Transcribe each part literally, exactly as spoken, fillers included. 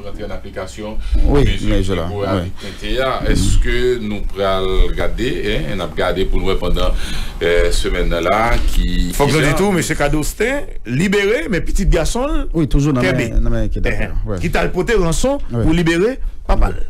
Antre an aplikasyon mezi ki pou avik tente a. Èske nou pral gade, en, n ap gade pou n wè pandan eh, semèn nan la ki. Fòk nou di tou, mesye Cadosten libere, men pitit gason l kenbe. Ki t al pote ranson pou libere papa l.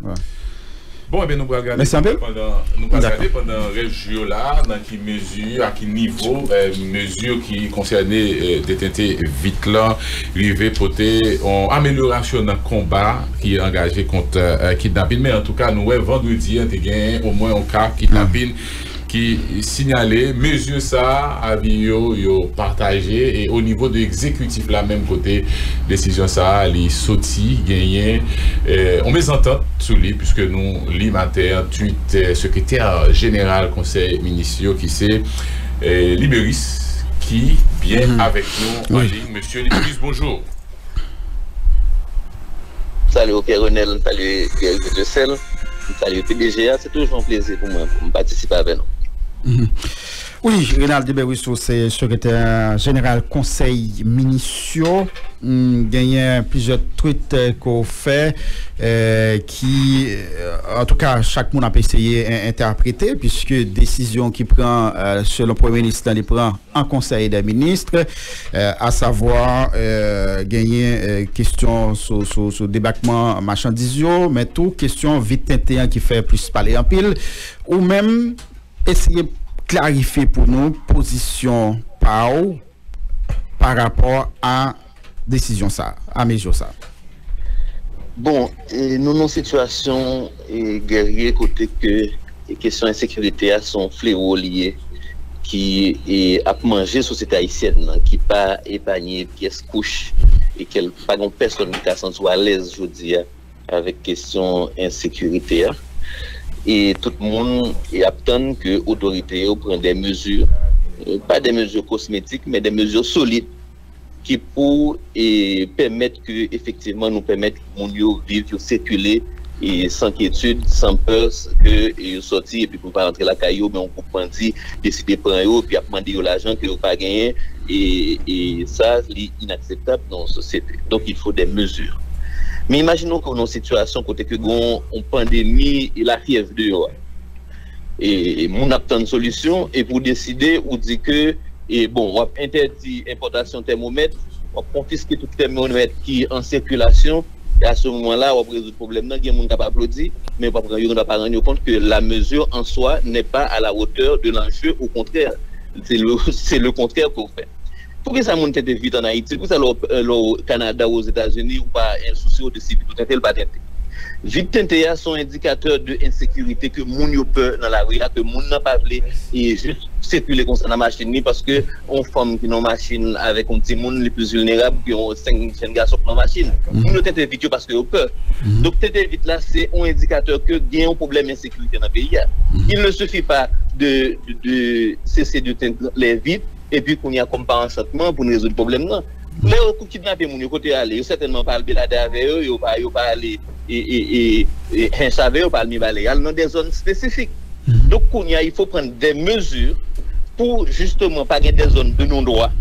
Bon, ebyen, nou pral gade pandan, nou pral gade pandan rès jou yo la, nan ki mezi, a ki nivo, eh, mezi ki konsène eh, detente vit lan rive pote yon amelyorasyon nan konba ki angaje kont eh, kidnapin. Men antouka, nou wè vandredi an te gen omwen yon ka kidnapin ki sinyale. Mezi sa a, avi yo, yo pataje e o nivo de egzekitif la menm kote desizyon sa a li soti, genyen eh, yon mezantant sou li, puiske nou li maten an twit eh, sekretè jeneral konsèy minis yo ki se eh, Liberis ki byen avèk nou an liy. Mesye Liberis, bonjou. M salye w, Pierre Renel, m salye Guerrier de Sel, m salye P D G a. Se toujou yon plezi pou mwen pou m patisipe avè nou. Wi, Renald Liberis, ou se sekretè jeneral konsèy minis yo. Genyen plizyè twit ke w fè ki, antouka, chak moun ap eseye entèprete, piske desizyon ki pran, selon premye minis lan, li pran an konsèy dè minis, asavwa genyen kesyon sou debakman machandiz yo, men tou kesyon vit tente an ki fè plis pale anpil. Ou menm, eseye klarifye pou nou pozisyon pa w pa rapò a desizyon sa, a mezi sa. Bon, nou nan sitiyasyon, Guerrier, kote ke kesyon ensekirite a se yon flewo li ye ki ap manje sosyete ayisyèn nan, ki pa epanye pyès kouch, e ke pa gen pèsonn ki ka santi w alèz jodi a avèk kesyon ensekirite a. E tout moun ap tann ke otorite yo pran de mezi, pa de mezi kosmetik, men de mezi solid ki pou pèmèt ke efektivman nou pèmèt moun yo viv, yo sikile san kyetid, san pè ke yo sòti epi pou pa rantre lakay yo, men yon gwoup bandi deside pran yo epi ap mande yo lajan ke yo pa genyen. E sa, li inakseptab nan yon sosyete. Donk, il faut des mesures. Men imajine w ke w nan yon sitiyasyon kote ke gen yon pandemi lafyèv deyò a. E moun ap tann solisyon, epi w deside, ou di ke, e bon, w ap entèdi enpòtasyon tèmomèt, w ap konfiske tout tèmomèt ki an sikilasyon, e a se moman la, w ap rezoud pwoblèm nan, gen moun k ap aplodi, men yo p ap, yo pa rann yo kont ke la mesure en soi n'est pas à la hauteur de l'enjeu, au contraire, c'est le, c'est le contraire que vous faites. Poukisa moun tente vit an Ayiti? Poukisa lè w, lè w Kanada ou Ozetazini, ou pa sousiye w de sivil ou tente, l pa tente? Vit tente a se yon endikatè de ensekirite ke moun yo pè nan lari a, ke moun nan pa vle e jis sikile konsa nan machin li, paske yon fanm ki nan machin avèk yon timoun, li plis vilnerab ke yon senk jèn gason ki nan machin. Moun yo tente vit yo paske yo pè. Donk, tente vit la, se yon endikatè ke gen yon pwoblèm ensekirite nan peyi a. Il ne suffit pas de, de, de cesser de tenter les vites, epi kounye a kòm pa ansantman pou n rezoud pwoblèm nan. Lè yo kidnape moun yo, kote yo ale? Yo sètènman pa al belade avè yo, yo pa, yo pa ale e, e, e, e, hench avè yo, pa al Mibalè, y al nan de zòn espesifik. Donk, kounye a, il faut prendre des mesures pou jisteman pa gen de zòn de non-droit.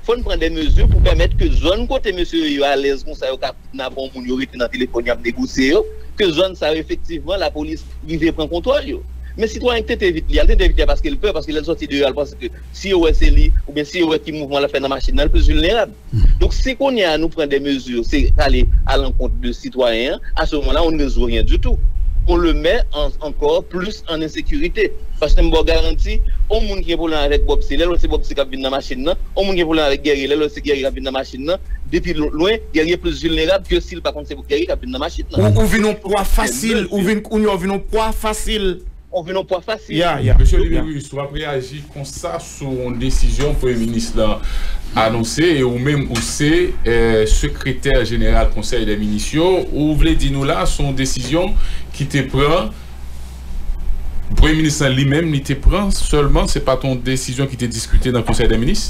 Fò n pran de mezi pou pèmèt ke zòn kote mesye yo alèz konsa, yo ka kidnape yon moun, yo rete nan telefòn, y ap negosye yo, ke zòn sa yo, efektivman, lapolis rive pran kontwòl yo. Men sitwayen k tente vit li a, l tente vit li a paske l pè, paske lè l sòti deyò a, l panse ke si yo wè se li, oubyen si yo wè ki mouvman l ap fè nan machin nan, l plis vilnerab. Donk, si kounye a nou pran de mezi, se ale alankont de sitwayen an, à ce moment-là, on ne résout rien du tout. On le met en, encore plus en insécurité. Paske m ba w garanti, yon moun ki gen pwoblèm avèk Bob C, lè l wè se Bob C k ap vin nan machin nan, yon moun gen pwoblèm avèk Guerrier, lè l wè se Guerrier k ap vin nan machin nan, depi lo-, lwen, Guerrier plis vilnerab ke si l pa konn se Guerrier k ap vin nan machin nan. Ou, ou vin yon pwa fasil, ou vin kounye a, ou vin yon pwa fasil. Ou vin yon pwa fasil. Ya, ya. Mesye Liberis, w ap reyaji konsa sou yon desizyon premye minis lan anonse, e ou menm ou se eh, sekretè jeneral konsèy dè minis yo. Ou vle di nou la, se yon desizyon ki te pran, premye minis lan li menm, li te pran sèlman, se pa t yon desizyon ki te diskite nan konsèy dè minis?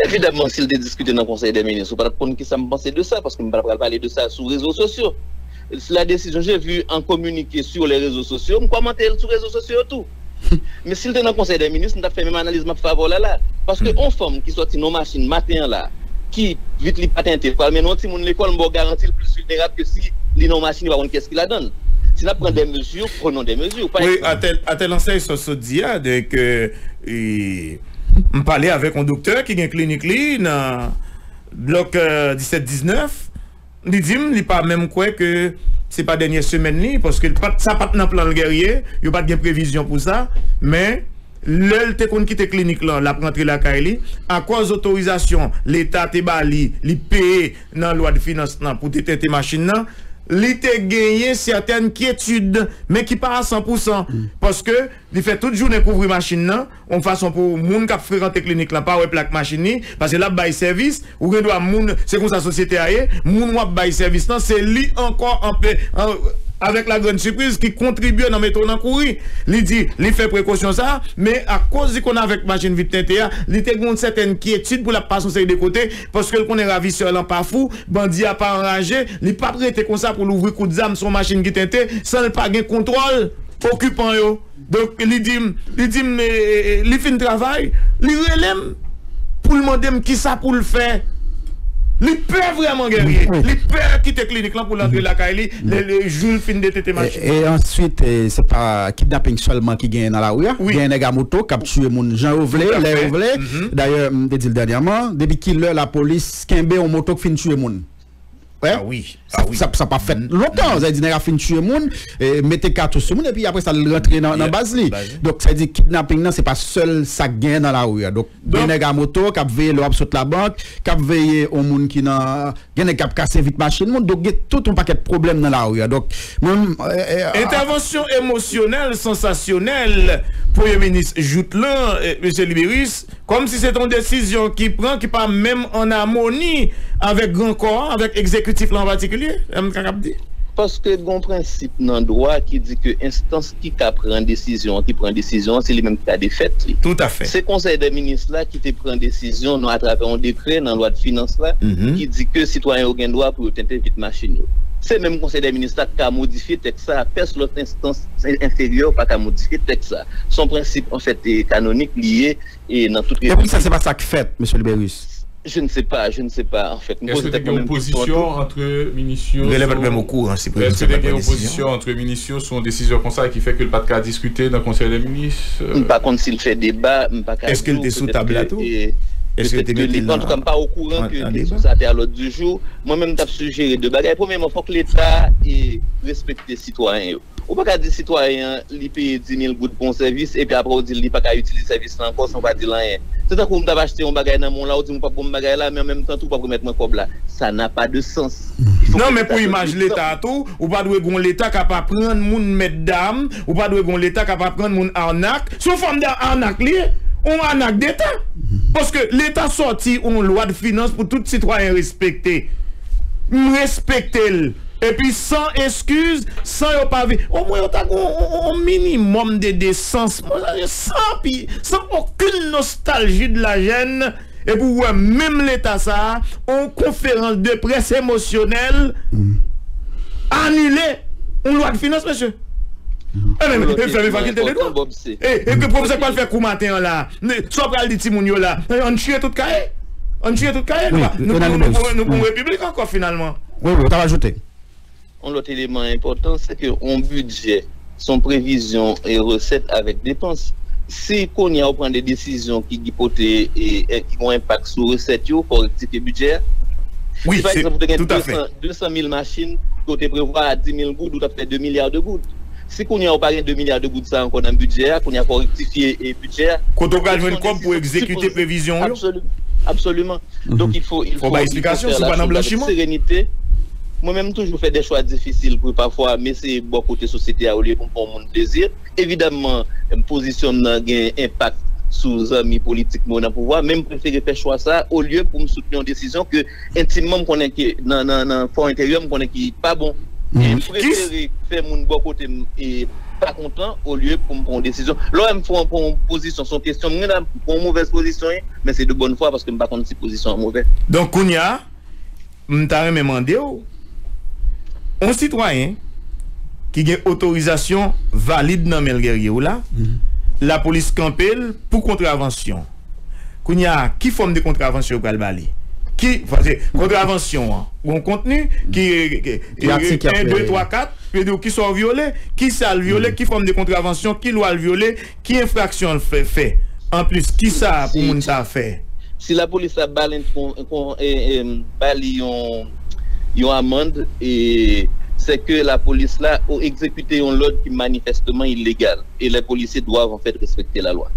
Evidamman, si l te diskite nan konsèy dè minis, ou pa t ap konn kisa m panse de sa, paske m pa t ap pral pale de sa sou rezo sosyo. La décision, j'ai vu un communiqué sur les réseaux sociaux, m kòmante l sou rezo sosyo yo tou. Men si l te nan konsèy dè minis, m t ap fè menm analiz m ap fè avè w la la. Paske yon fanm ki sòti nan machin maten an la, ki vit li pa tente, pral mennen yon timoun lekòl, m ba w garanti l plis vilnerab ke si li nan yon machin, li pa konn kiyès ki ladan l. Si n ap pran de mezi, prenons des mesures. Pa egzanp, atè, atè lansè sa w sot di a, donk, e, m pale avèk yon doktè ki gen klinik li nan blòk, e, disèt diznèf. Li di m, li pa menm kwè ke se pa dènyè semèn li, paske l pa t, sa pa t nan plan l, Guerrier, yo pa t gen previzyon pou sa, men lè l te konn kite klinik lan, l ap rantre lakay li, akòz otorizasyon Leta te ba li, li peye nan lwa de finans lan pou te tente machin nan, li te genyen sètèn kyetid, men ki pa a san pou san, paske li fè tout jounen kouvri machin nan, yon fason pou moun k ap frekante klinik lan pa wè plak machin li, paske l ap bay sèvis, ou gen dwa moun, se konsa sosyete a ye, moun w ap bay sèvis lan, se li ankò anpe, an, avèk la grande surprise, ki kontribye nan mete w nan kouri. Li di, li fè prekosyon sa, men akoz li konn avèk machin vit tente a, li te gen yon sètèn kyetid pou l ap pase yon seri de kote, paske l konnen ravisè lan pa fou, bandi a pa anraje, li p ap rete konsa pou l ouvri kout zam sou yon machin ki tente, san l pa gen kontwòl okipan yo. Donk, li di m, li di m, e, e, e, li fin travay, li rele m pou l mande m kisa pou l fè. Li pè vrèman, Guerrier. Wi, wi. Li pè kite klinik lan pou l antre lakay li, le, le jou l fin detente machin. E, e answit, e, se pa kidnaping sèlman ki genyen nan lari a. Wi. Genyen nèg a moto k ap tiye moun jan yo vle, lè yo vle. Dayè, m te di l dènyèman, depi kilè lapolis kenbe yon moto k fin tiye moun? Wè. Ah wi, ah wi. Sa, sa pa fèt lontan. Sa vle di nèg la fin tiye moun, e, mete katouch sou moun, epi apre sa, l rantre nan, nan baz li. Donk, sa vle di kidnaping nan, se pa sèl sa k genyen nan lari a. Donk, gen nèg a moto k ap veye lè w ap sot labank, k ap veye yon moun ki nan, gen nèg k ap kase vit machin moun. Donk, gen tout yon pakèt pwoblèm nan lari a. Donk, mwen, e, e, entèvansyon emosyonèl, sansasyonèl, Premye Minis jout lan, e, Mesye Libérus, kòmsi se te yon desizyon ki pran ki pa menm ann amoni avèk gran kò a, avèk egzekitif la an patikilye, M K k ap di. Paske gen yon prensip nan dwa ki di ke enstans ki ka pran desizyon an, ki pran desizyon an, se li menm ki ka defèt li. Toutafè. Se Konsèy dè Minis la ki te pran desizyon nan, atravè yon dekrè nan lwa de finans la, ki di ke sitwayen yo gen dwa pou yo tente vit machin yo. Se menm Konsèy dè Minis la ki ka modifye tèks sa a, pèsonn lòt enstans enferyè pa ka modifye tèks sa a. Se yon prensip, anfèt, e, kanonik li ye, e nan tout repiblik. E poukisa se pa sa k fèt, Mesye Libérus? Je ne sais pas, je ne sais pas, anfèt. M poze tèt mwen menm kesyon tou. Èske te gen opozisyon ant minis yo sou, èske te gen opozisyon ant minis yo sou yon desizyon konsa ki fè ke l pa t ka diskite nan Konsèy dè Minis? M pa konn si l fè deba, m pa ka di w, petèt ke, e, petèt ke li, antouka, m pa okouran ke kesyon sa te a lòd di jou. Mwen menm, m t ap sijere de bagay. Premyèman, fòk Leta, e, respekte sitwayen yo. Ou pa ka di sitwayen an, li peye dis mil goud pou yon sèvis, epi apre ou di l li pa ka itilize sèvis la ankò san w pa di l anyen. Se tankou m t ap achte yon bagay nan men w la, ou di m ou p ap ban m bagay la, men an menm tan tou, ou p ap remèt mwen kòb la. Ça n'a pas de sens. Non, men pou imaj Leta a tou, ou pa dwe gon Leta k ap aprann moun mèt dam, ou pa dwe gon Leta k ap aprann moun anak. Se yon fòm de anak li ye, yon anak deta. Paske Leta sòti yon lwa de finans pou tout sitwayen respekte. M respekte l. Epi san eskiz, san yo pa vi-, omwen yo ta gen yon, yon, yon minimòm de desans. Mwen, san pi, san okenn nostalji de la jèn, epi w wè menm Leta sa a, yon konferans de près emosyonèl, anile yon lwa de finans, mesye. E men, e fèmen fakilte de dwa. E, e ke pwofesè k pral fè kou maten an la, sa w pral di timoun yo la, ann chire tout kaye. Ann chire tout kaye, nou pa, nou, nou, nou, nou, nou pou yon repiblik ankò finalman. Wi, wi, w t ap ajoute. Yon lòt eleman enpòtan, se ke yon bidjè, se yon previzyon e resèt avèk depans. Si kounye a ou pran de desizyon ki, ki pote, e, e, ki gen yon enpak sou resèt yo, fò w rektifye bidjè a. Si, pa egzanp, ou te gen de san, de san mil machin ke w te prevwa a dis mil goud, ou t ap fè de milya de goud. Si kounye a ou pa gen de milya de goud sa ankò nan bidjè a, kounye a fò w rektifye, e, bidjè a. Kote w pral jwenn kòb pou egzekite previzyon w yo? Absoli-, absoliman. Donk, il faut, il faut, il faut fè la chose avèk serenite. Mwen menm, m toujou fè de chwa difisil pou pafwa m eseye bò kote sosyete a olye pou m fè yon moun plezi. Evidamman, pozisyon m nan gen enpak sou zanmi politik mwen nan pouvwa, men m prefere fè chwa sa a olye pou m soutni yon desizyon ke entimman m konnen ke nan, nan, nan fò enteryè m konnen ki pa bon. E m prefere fè moun bò kote m e pa kontan olye pou m pran yon desizyon. Lè w wè m fè yon, pran yon pozisyon, se yon kesyon m gen la, m pran yon movèz pozisyon, wi, men se de bòn fwa paske m pa konn si pozisyon an movè. Donk, kounye a, m ta renmen mande w, yon sitwayen ki gen otorizasyon valid nan men l, Guerrier, w la, lapolis kanpe l pou kontravansyon. Kounye a, ki fòm de kontravansyon yo pral ba li? Ki, paske kontravansyon an, gon kontni ki, ki, ki atik y ap, en, de, twa, kat, yo di w kisa w vyole, kisa l vyole, ki fòm de kontravansyon, ki lwa l vyole, ki enfraksyon l fè, fè. Anplis, kisa pou moun sa a fè? Si lapolis la ba l, kon, kon, e, e, ba li yon, yon amann, e, se ke lapolis la ou egzekite yon lòd ki manifèsteman ilegal. Et les policiers doivent en fait respecter la loi.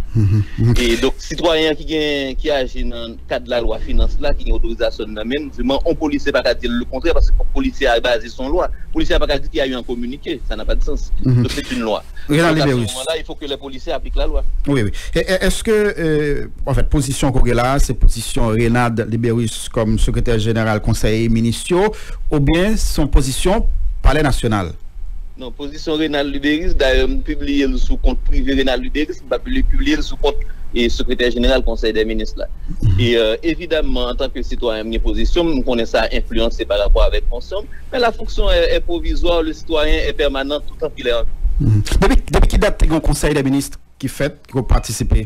E donk, sitwayen ki gen, ki aji nan kad lalwa finans la, ki gen otorizasyon nan men l, vreman, yon polisye pa ka di l le kontrè, paske fòk polisye a baze sou yon lwa. Polisye a pa ka di qu'il y a eu un communiqué, ça n'a pas de sens. Donc, c'est une loi. Renald Liberus. Donc, à ce moment-là, il faut que les policiers appliquent la loi. Wi, wi. E, e, èske, euh, an fèt, pozisyon ke w gen la, se pozisyon Renald Liberus kòm sekretè jeneral konsèy minis yo, oubyen se yon pozisyon Palè Nasyonal? Non, pozisyon Renald Liberus, dayè, m pibliye l sou kont prive Renald Liberus, m pa pibliye l sou kont, e, sekretè jeneral konsèy dè minis la. E, euh, evidamman, antanke sitwayen, m gen pozisyon m, m konnen sa enfliyanse pa rapò avèk fonksyon m, mais la fonction est, est provisoire, le citoyen est permanent, tout en qu'il est en vie. Depi, depi ki dat te gen yon konsèy dè minis ki fèt, ke w patisipe?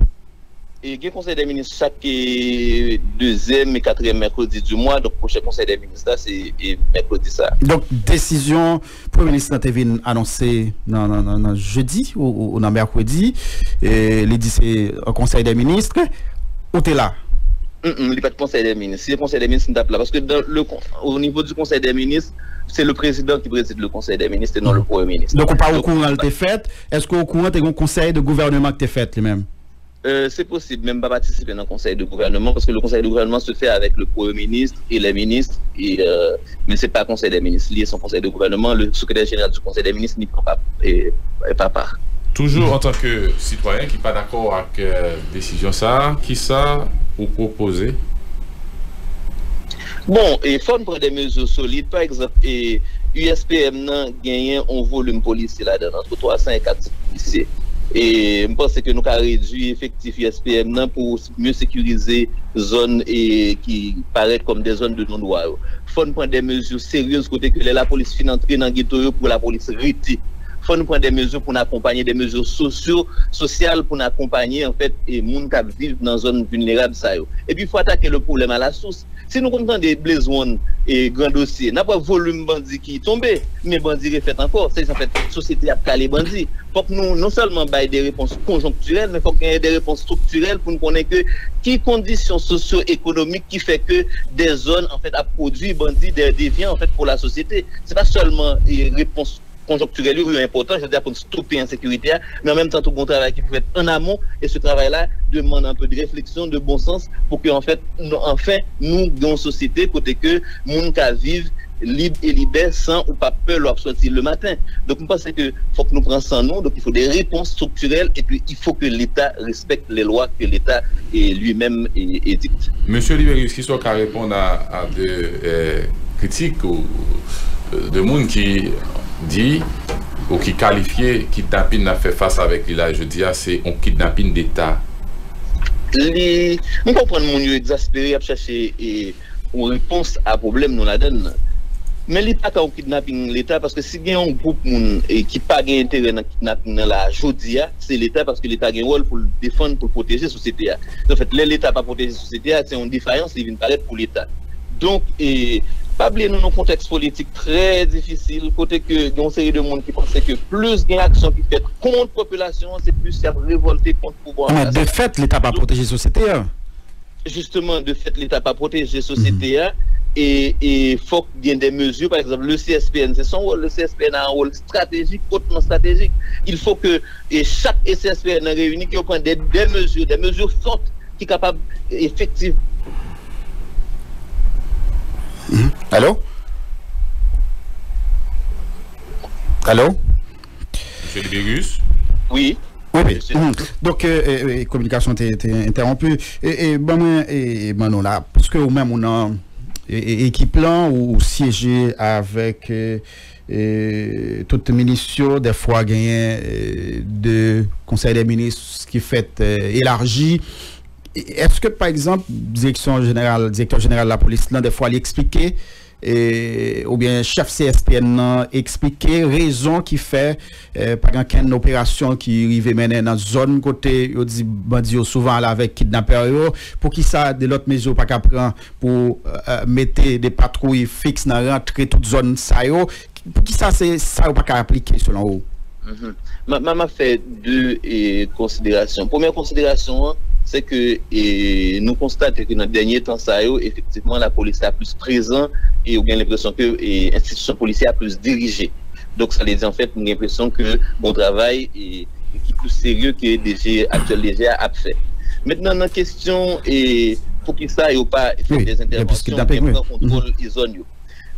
E gen konsèy dè minis chak, e, dezyèm e katriyèm mèkredi di mwa, donk pwochen konsèy dè minis la se, e, mèkredi sa a. Donk, desizyon premye minis lan te vin anonse nan, nan, nan, nan jedi ou, ou, ou nan mèkredi, e, li di se an konsèy dè minis, ou te la? Mm, mm, li pa t konsèy dè minis. Si se konsèy dè minis, m t ap la. Paske dans le con-, au niveau du conseil des ministres, c'est le président qui préside le conseil des ministres et non le premier ministre. Donk, ou pa okouran l te fèt? Èske w okouran te gen yon konsèy de gouvènman ki te fèt li menm? Euh, c'est possible, men m pa patisipe nan konsèy de gouvènman, paske le conseil de gouvènman se fait avec le premier ministre et les ministres, et, euh, men se pa konsèy dè minis li ye, se yon konsèy de gouvènman, le secrétaire général du conseil des ministres ni papa, e, e papa. Toujou antanke sitwayen ki pa dakò ak, euh, desizyon sa a, kisa ou pwopoze? Bon, e fò n pran de mezi solid. Pa egzanp, e, U S P M nan genyen yon volim polisye ladan l, ant twa san e kat san polisye. E m panse ke nou ka redui efektif U S P M nan pou mye sekirize zòn, e, ki parèt kòm de zòn de non dwa yo. Fò n pran de mezi serye kote ke lè lapolis fin antre nan geto yo, pou lapolis rete. Fò n pran de mezi pou n akonpanye, de mezi sosyo, sosyal pou n akonpanye, anfèt, e moun k ap viv nan zòn vilnerab sa yo. Epi, fò atake le problème à la source. Si nou konn tande Blaze One e Gran Dosye, n ap wè volim bandi ki tonbe, men bandi refèt ankò. Se sa fè sosyete ap kale bandi. Fòk nou non sèlman bay de repons konjonktirèl, men fòk genyen de repons estriktirèl pou n konnen ke ki kondisyon sosyo-ekonomik ki fè ke de zòn, anfèt, ap pwodui bandi, de devyan, anfèt, pou lasosyete. Se pa sèlman, e, repons konjonktirèl yo, yo enpòtan, jodi a, pou n stope ensekirite a, men an menm tan tou, gen yon travay ki pou fèt an amon, e se travay la demande un peu de réflexion, de bon sens, pou ke, anfèt, nou, anfen, nou gen yon sosyete kote ke moun ka viv lib e libè san ou pa pè lè w ap sòti le maten. Donk, m panse ke fòk nou pran san nou, donk, il faut des réponses structurelles, epi il faut que l'État respecte les lois que l'État, e, lui-même, e, édicte. Mesye Liberius, kisa w ka reponn a, a de, e, kritik ou, e, de moun ki di ou ki kalifye kidnapin n ap fè fas avèk li la jodi a, se yon kidnapin deta? Li, m konprann moun yo egzaspere, y ap chache, e, yon repons a pwoblèm nou ladann nan. Men li pa ka yon kidnaping Leta, paske si gen yon gwoup moun, e, ki pa gen enterè nan kidnaping nan la jodi a, se Leta, paske Leta gen wòl pou l defann, pou l pwoteje sosyete a. Anfèt, lè Leta pa pwoteje sosyete a, se yon defayans li vin parèt pou Leta. Donk, e, pa bliye nou nan kontèks politik trè difisil, kote ke gen yon seri de moun ki panse ke plis gen aksyon ki fèt kont popilasyon an, se plis y ap revòlte kont pouvwa an. Men de fèt, Leta pa pwoteje sosyete a. Jisteman, de fèt, Leta pa pwoteje sosyete a, e, e fòk gen de mezi. Pa egzanp, le C S P N, se son wòl, le C S P N a un rôle stratégique, hautement stratégique. Il faut que, e, chak C S P N nan reyini, ke yo pran de, de mezi, de mezi fòt ki kapab efektiv. Alo? Alo? Mesye Liberius? Wi. Wi, wi. Donk, e, e, e, kominikasyon te, te entèwonpi. E, e, ban mwen, e, e, ban nou la, piske ou menm ou nan, e, e, ekip lan, ou, ou syeje avèk, e, e, tout minis yo, dèfwa genyen, e, de konsèy dè minis ki fèt, e, elaji. E, èske, pa egzanp, direksyon jeneral, direktè jeneral lapolis lan, dèfwa li eksplike e, oubyen chèf C S P N nan eksplike rezon ki fè, e, pa gen okenn operasyon ki rive mennen nan zòn kote yo di bandi yo souvan ale avèk kidnapè yo. Poukisa de lòt mezi yo pa ka pran pou, e, mete de patwouy fiks nan rantre tout zòn sa yo? Poukisa se sa yo pa ka aplike selon ou? Mhm. M a, m a, m ap fè de e, konsiderasyon. Premyè konsiderasyon an, se ke e, nou konstate ke nan dènye tan sa yo, efektivman, lapolis la plis prezan e ou gen lenpresyon ke e, enstitisyon polisyè a plis dirije. Donk, sa vle di, anfèt, m gen enpresyon ke gon travay e, ki plis serye ke D G, aktyèl D G a ap fè. Mentnan, nan kesyon e, poukisa yo pa fè de entèvansyon, oubyen pran kontwòl e zòn yo.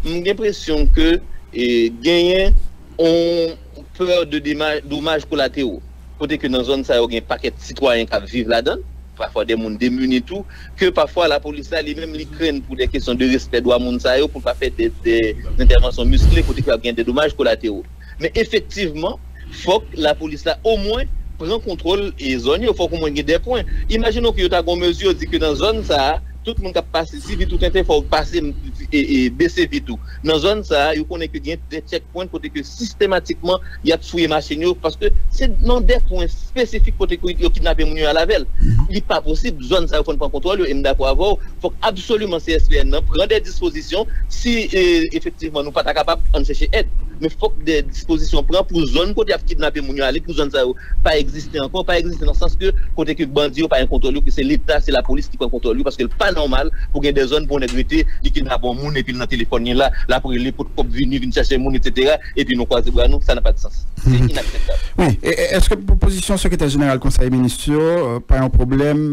M gen enpresyon ke e, genyen yon pè de dema- domaj kolatero. Kote ke nan zòn sa yo gen pakèt sitwayen k ap viv ladan l, pafwa de moun demini tou, ke pafwa lapolis la li menm li krenn pou de kesyon de respè dwa moun sa yo, pou l pa fè de, de entèvansyon miskle kote ke ap gen de domaj kolatero. Men efektivman, fòk lapolis la omwen pran kontwòl e zòn yo, fòk omwen gen de pwen. Imajine w ke yo ta gen yon mezi, yo di ke nan zòn sa a, tout moun k ap pase, si vit ou tenten, fò w pase e, e, bese vit ou. Nan zòn sa a, yo konnen ke gen de checkpoint kote ke sistematikman y ap fouye machin yo, paske se nan de pwen espesifik kote ke yo kidnape moun yo al avè l. Li pa posib, zòn sa yo fò n pran kontwòl yo, e m dakò avè w, fòk absoliman C S P N nan pran de dispozisyon, si e, efektivman nou pa ta kapab, ann chèche èd. Men fòk de dispozisyon pran pou zòn kote y ap kidnape moun yo ale, pou zòn sa yo pa egziste ankò, pa egziste nan sans ke kote ke bandi yo pa gen kontwòl yo, ke se Leta, se lapolis ki pran kontwòl yo, paske l pa nòmal pou gen de zòn pou yon nèg rete, li kidnape yon moun epi l nan telefòn li la, l ap rele pot kòb vini, vin chèche moun, etsetera, epi nou kwaze bra nou, sa nan pa de sans. Se inakseptab. Wi, e, e, èske pwopozisyon sekretè jeneral konsèy minis yo, e, pa yon pwoblèm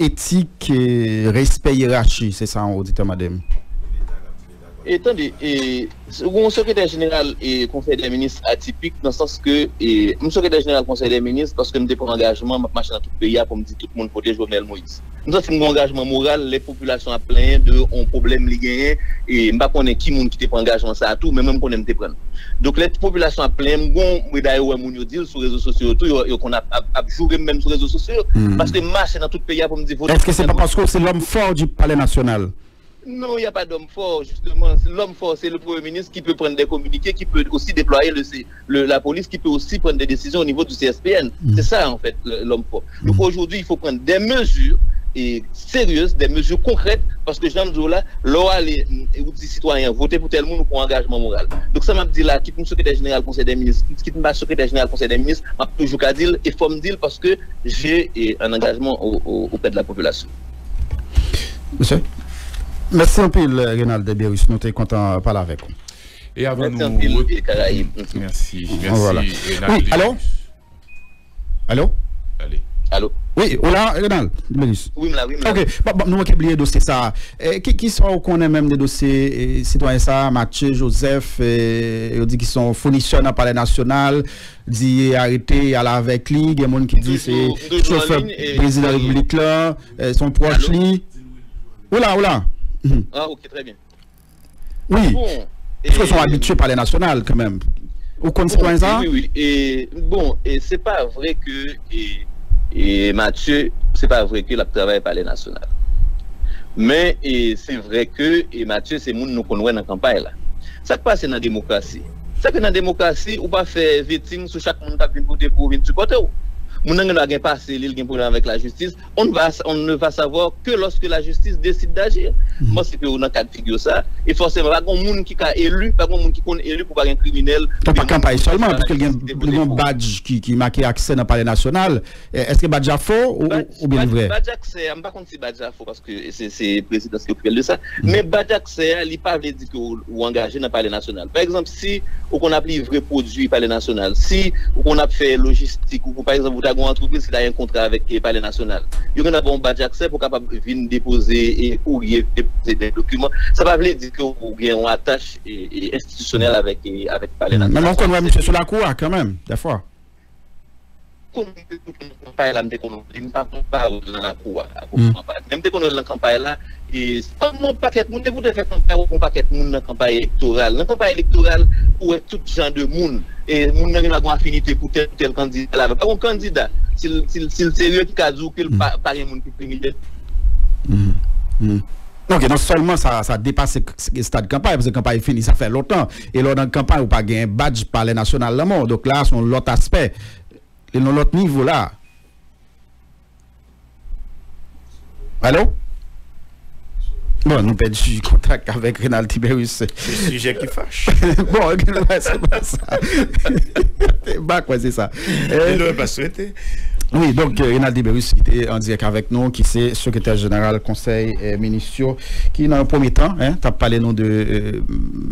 etik, e, respè yerachi, se sa yon oditè mande m. E tande, e, ou gon sekretè jeneral e konsèy dè minis atipik nan sans ke e, m sekretè jeneral konsèy dè minis paske m te pran angajman m ap mache nan tout peyi a pou m di tout moun vote Jovenel Moïse. M santi m gon angajman moral lè popilasyon ap plenyen de yon pwoblèm li genyen e m pa konnen ki moun ki te pran angajman sa a tou men mwen m konnen m te pran l. Donk lè popilasyon ap plenyen m gon mwen dayè wè moun yo di l sou rezo sosyo yo tou yo, yo konn ap, ap, ap joure m menm sou rezo sosyo yo paske m mache nan tout peyi a pou m di vote Jovenel Moïse. Èske se pa paske w se lòm fò di palè nasyonal? Non, y a pas d'homme fort, justement. L'homme fort, c'est le Premier ministre qui peut prendre des communiqués, qui peut aussi déployer le, le, la police, qui peut aussi prendre des décisions au niveau du C S P N. C'est ça, en fait, l'homme fort. Donc aujourd'hui, il faut prendre des mesures et sérieuses, des mesures concrètes, parce que jan m di w la, lè w ale, ou di sitwayen, vote pou tèl moun, ou pran angajman moral. Donk sa m ap di la, kit m sekretè jeneral konsèy dè minis, kit m pa sekretè jeneral konsèy dè minis, m ap toujou ka di l, e fò m di l, paske j'ai un engagement auprès de la population. Mesye. Mèsi anpil, Renald Debierus. Nou te kontan pale avèk ou. E avan nou. Mèsi anpil, Karayib. Mèsi. Mèsi, Renald Debierus. Wi, alo? Alo? Alo? Wi, ou la, Renald Debierus? Wi, m la, wi, m la. Ok, bon, bon, nou manke bliye dosye sa a. E, ki, ki sa ou konnen menm de dosye e, sitwayen sa a, Mathieu Joseph, e, yo di ki se yon founisè nan Palè Nasyonal, di arete, y ale avèk li, gen moun ki di se chofè prezidan repiblik la. Se yon pwòch li. Ou la, ou la? Ah, ok, très bien. Wi. Piske w se yon abitye Palè Nasyonal kanmenm. Ou konn sitwayen sa a? Wi, wi. E, bon, e, se pa vre ke e, e, Mathieu, se pa vre ke l ap travay Palè Nasyonal. Men, e, se vre ke e, Mathieu se moun nou konn wè nan kanpay la. Sa k pase nan demokrasi? Sa ke nan demokrasi, ou pa fè vetting sou chak moun k ap vin vote pou ou vin sipòte w. Moun nan gen dwa gen pase li, l gen pwoblèm avèk lajistis. On ne va, on ne va savoir que lorsque la justice décide d'agir. M panse ke ou nan kad figir sa, e fòseman, pa gen moun ki ka eli, pa gen moun ki konn eli pou pa gen kriminèl. Ou pa kanpay sèlman, piske l gen, li gen yon badj ki, ki make aksè nan Palè Nasyonal. Èske badj la fo ou, oubyen li vrè? Badj aksè a, m pa konn si badj la fo, paske se, se prezidans ki okipe l de sa. Men badj aksè a, li pa vle di ke ou, ou angaje nan Palè Nasyonal. Pa egzanp, si ou konn ap livre pwodui Palè Nasyonal, si ou konn ap fè lojistik, ou, pa egzanp, ou ta gen yon antrepriz ki ta gen kontra avèk e, Palè Nasyonal, yo konn ap ba w badj aksè pou w kapab vin depoze e, kourye, depoze de dokiman. Sa pa vle di ke ou gen yon atach e, e, enstitisyonèl avèk, e, avèk Palè Nasyonal. Men mwen konn wè misye sou lakou a kanmenm, dèfwa. Konnen ke tout moun nan kanpay la, m te konn wè li, m pa pran pawòl nan lakou a, a pwoprman pale. Men m te konn wè l nan kanpay la, e, se pa yon pakèt moun, depi w te fè kanpay, w ap wè yon pakèt moun nan kanpay elektoral. Nan kanpay elektoral, ou wè tout jan de moun. E moun nan gen dwa gen yon afinite pou tèl, pou tèl kandida l avè l. Pa gen yon kandida, si l, si l, si l serye, ki ka di w ke l pa, pa gen moun ki kriminèl. Ok, non sèlman sa, sa depase k- k- stad kanpay, paske kanpay fini, sa fè lontan. E lè w nan kanpay, ou pa gen badj Palè Nasyonal nan men w. Donk la, se yon lòt aspè. Li nan lòt nivo la. Alo? Bon, nou pèdi kontak avèk Renald Tiberius. Se sijè ki fache. Bon, se pa sa. Ba kwè se sa. Li dwe pa swete. Wi, donk, euh, Renald Tiberius ki te an dirèk avèk nou, ki se sekretè jeneral Konsèy, euh, minis yo, ki nan yon premye tan, hein, t ap pale nou de, euh,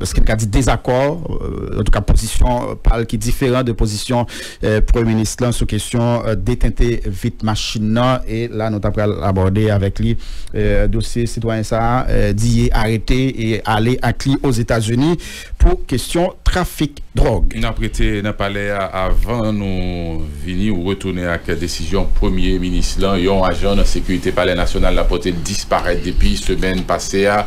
èske n ka di dezakò, euh, antouka pozisyon pa l ki diferan de pozisyon, euh, premye minis lan sou kesyon, euh, detente vit machin nan. E la, nou ta pral abòde avèk li, euh, dosye sitwayen sa a, euh, di ye arete e ale ak li Ozetazini pou kesyon trafik dwòg. N ap rete nan palè a avan nou vini ou retounen ak desizyon premye minis lan. Yon ajan nan sekirite palè nasyonal la pote l disparèt depi semèn pase a.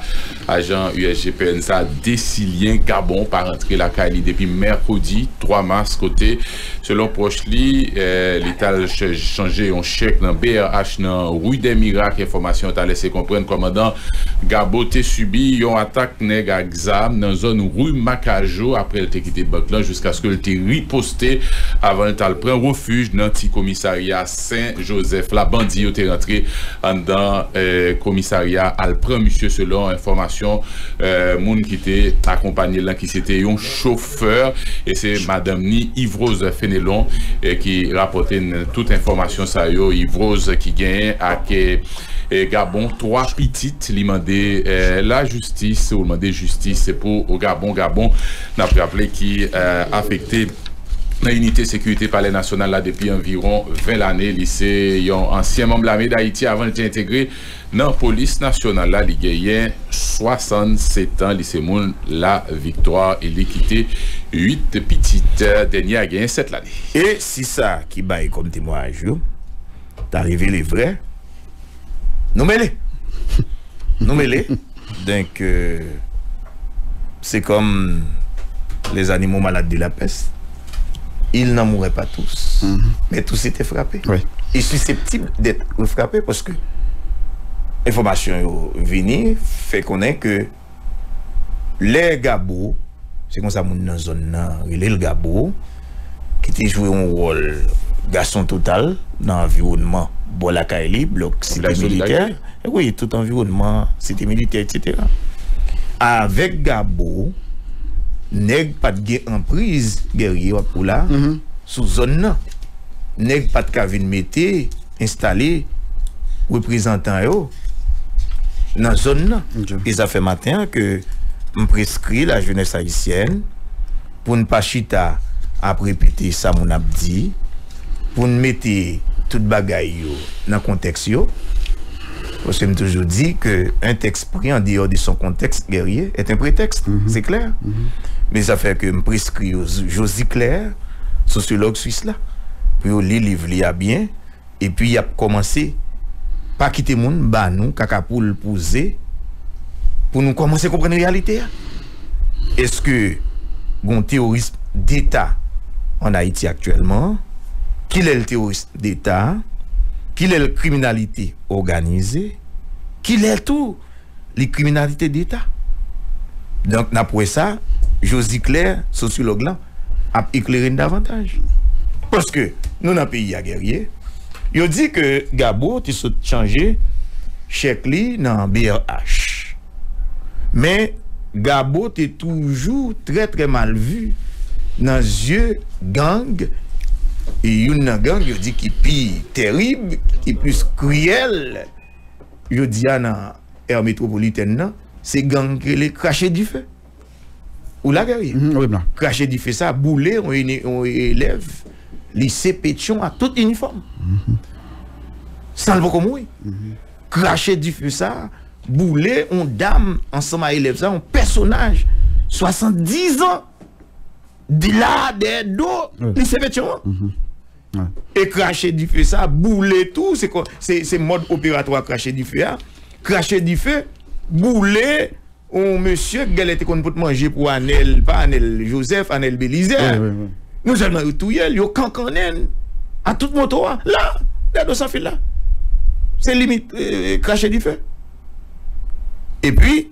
Ajan U S G P N sa, Desilyen Gabon, pa rantre lakay li depi mèkredi twa mas, kote, selon pwòch li, eh, li t al ch- chanje yon chèk nan B R H nan Rue des Miracles. Enfòmasyon yo ta lese konprann kòmandan Gabo te sibi yon atak nèg ak zam nan zòn Rue Macajo apre l te kite bank lan jiskaske l te riposte avan l t al pran refij nan ti komisarya Sen Jozèf la. Bandi yo te rantre anndan, eh, komisarya al pran misye, selon enfòmasyon, eh, moun ki te akonpanye l lan, ki se te yon chofè, e se madanm ni Yvrose Fenelon, eh, ki rapòte n tout enfòmasyon sa yo. Yvrose ki genyen ak, eh, eh, Gabon twa pitit, li mande, eh, lajistis, ou mande jistis pou Gabon. Gabon, n ap raple, ki, eh, afekte nan inite sekirite Palè Nasyonal la depi anviwon ven lane. Li se yon ansyen manm lame Dayiti avan l te entegre nan polis nasyonal la. Li genyen swasannsèt an. Li se moun La Victoire e li kite uit pitit. Dènye a genyen sèt lane. E si sa ki bay kòm temwayaj yo ta revele vrè, nou mele. Nou mele. Donk, euh, c'est comme les animaux malades de la peste. Ils n'en mouraient pas tous, mais tous étaient frappés. Oui. Et susceptibles d'être refrappés parce que enfòmasyon yo vini fè konnen ke lè Gabo, se konsa moun nan zòn nan rele l, Gabo, ki te jwe yon wòl gason total nan anviwònman bò lakay li, blòk Site Militè. Wi, tout anviwònman Site Militè, etsetera. Avèk Gabo, nèg pa t gen anpriz, Guerrier, w ap pou la, sou zòn nan. Nèg pa t ka vin mete, enstale reprezantan yo nan zòn nan. E sa fè maten an ke m preskri la jeunesse haïtienne pou n pa chita ap repete sa moun ap di, pou n mete tout bagay yo nan kontèks yo. Paske m toujou di ke un texte pris en dehors de son contexte, Guerrier, est un prétexte. Se klè. Men sa fè ke m preskri yo Josie Claire, sosyològ swis la, pou yo li liv li a byen, epi y ap kòmanse pa kite moun ba nou kaka poul pou ze, pou nou kòmanse konprann reyalite a. Èske gon teworis deta ann Ayiti aktyèlman? Kilè l teworis deta? Kilè l kriminalite òganize? Kilè tou li kriminalite deta? Donk, n ap wè sa, Josie Claire, sosyològ lan, ap eklere n davantaj. Paske nou nan peyi a, Guerrier, yo di ke Gabo te sot chanje chèk li nan B R H. Men Gabo te toujou trè, trè mal vi nan zye gang, e youn nan gang yo di ki pi tèrib, ki plis kriyèl, jodi a nan è metwopolitèn nan, se gang ki rele Krache Dife. Ou la, Guerrier? Mhm, wi, m la. Krache dife sa, boule yon, ene- yon elèv lise Petyon ak tout inifòm. San l poko mouri. Krache dife sa, boule yon dam ansanm a elèv sa, yon pèsonaj, swasanndizan, de la, dèyè do lise Petyon an. E krache dife sa, boule tou, se, se, se mòd operatwa krache dife a. Krache dife, boule yon mesye k genlè te konn pot manje pou Anèl, pa Anèl Jozèf, Anèl Belizè. Wi, wi, wi. Non sèlman yo touye l, yo kankannen l a tout moto a. La, dèyè do san fil la. Se limit, eh, krache dife. Epi,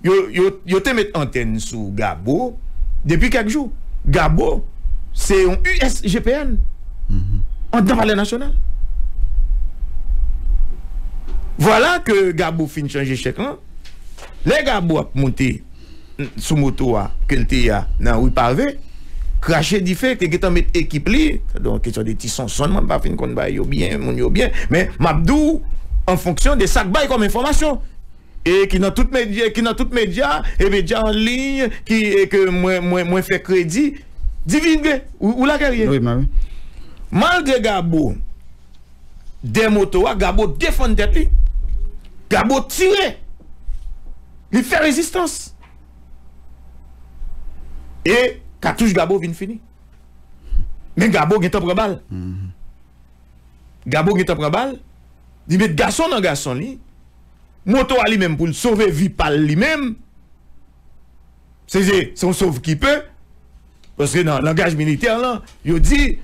yo, yo, yo te met antèn sou Gabo depi kèk jou. Gabo, se yon U S G P N anndan Palè Nasyonal. Vwala ke Gabo fin chanje chèk lan. Lè Gabo ap monte sou moto a ke l te ye a nan ri Pave, krache dife, te gentan met ekip li, donk kesyon de Ti Sonsonn, mwen pa fin konn bagay yo byen, moun yo byen, men m ap di w an fonksyon de sa k bay kòm enfòmasyon. E ki nan tout medya, ki nan tout medya, e medya an liy, ki, e ke mwen, mwen, mwen fè kredi, divilge, ou, ou la Guerrier. Wi, mwen, wi. Malgre Gabo dè moto a, Gabo defann tèt li. Gabo tire. Li fè rezistans. E katouch Gabo vin fini. Men Gabo gentan pran bal. Gabo gentan pran bal. Li met gason nan gason li. Moto a li menm pou l sove vi pa l li menm. Se, se, se yon sov ki pe. Paske nan langaj militè lan, yo di,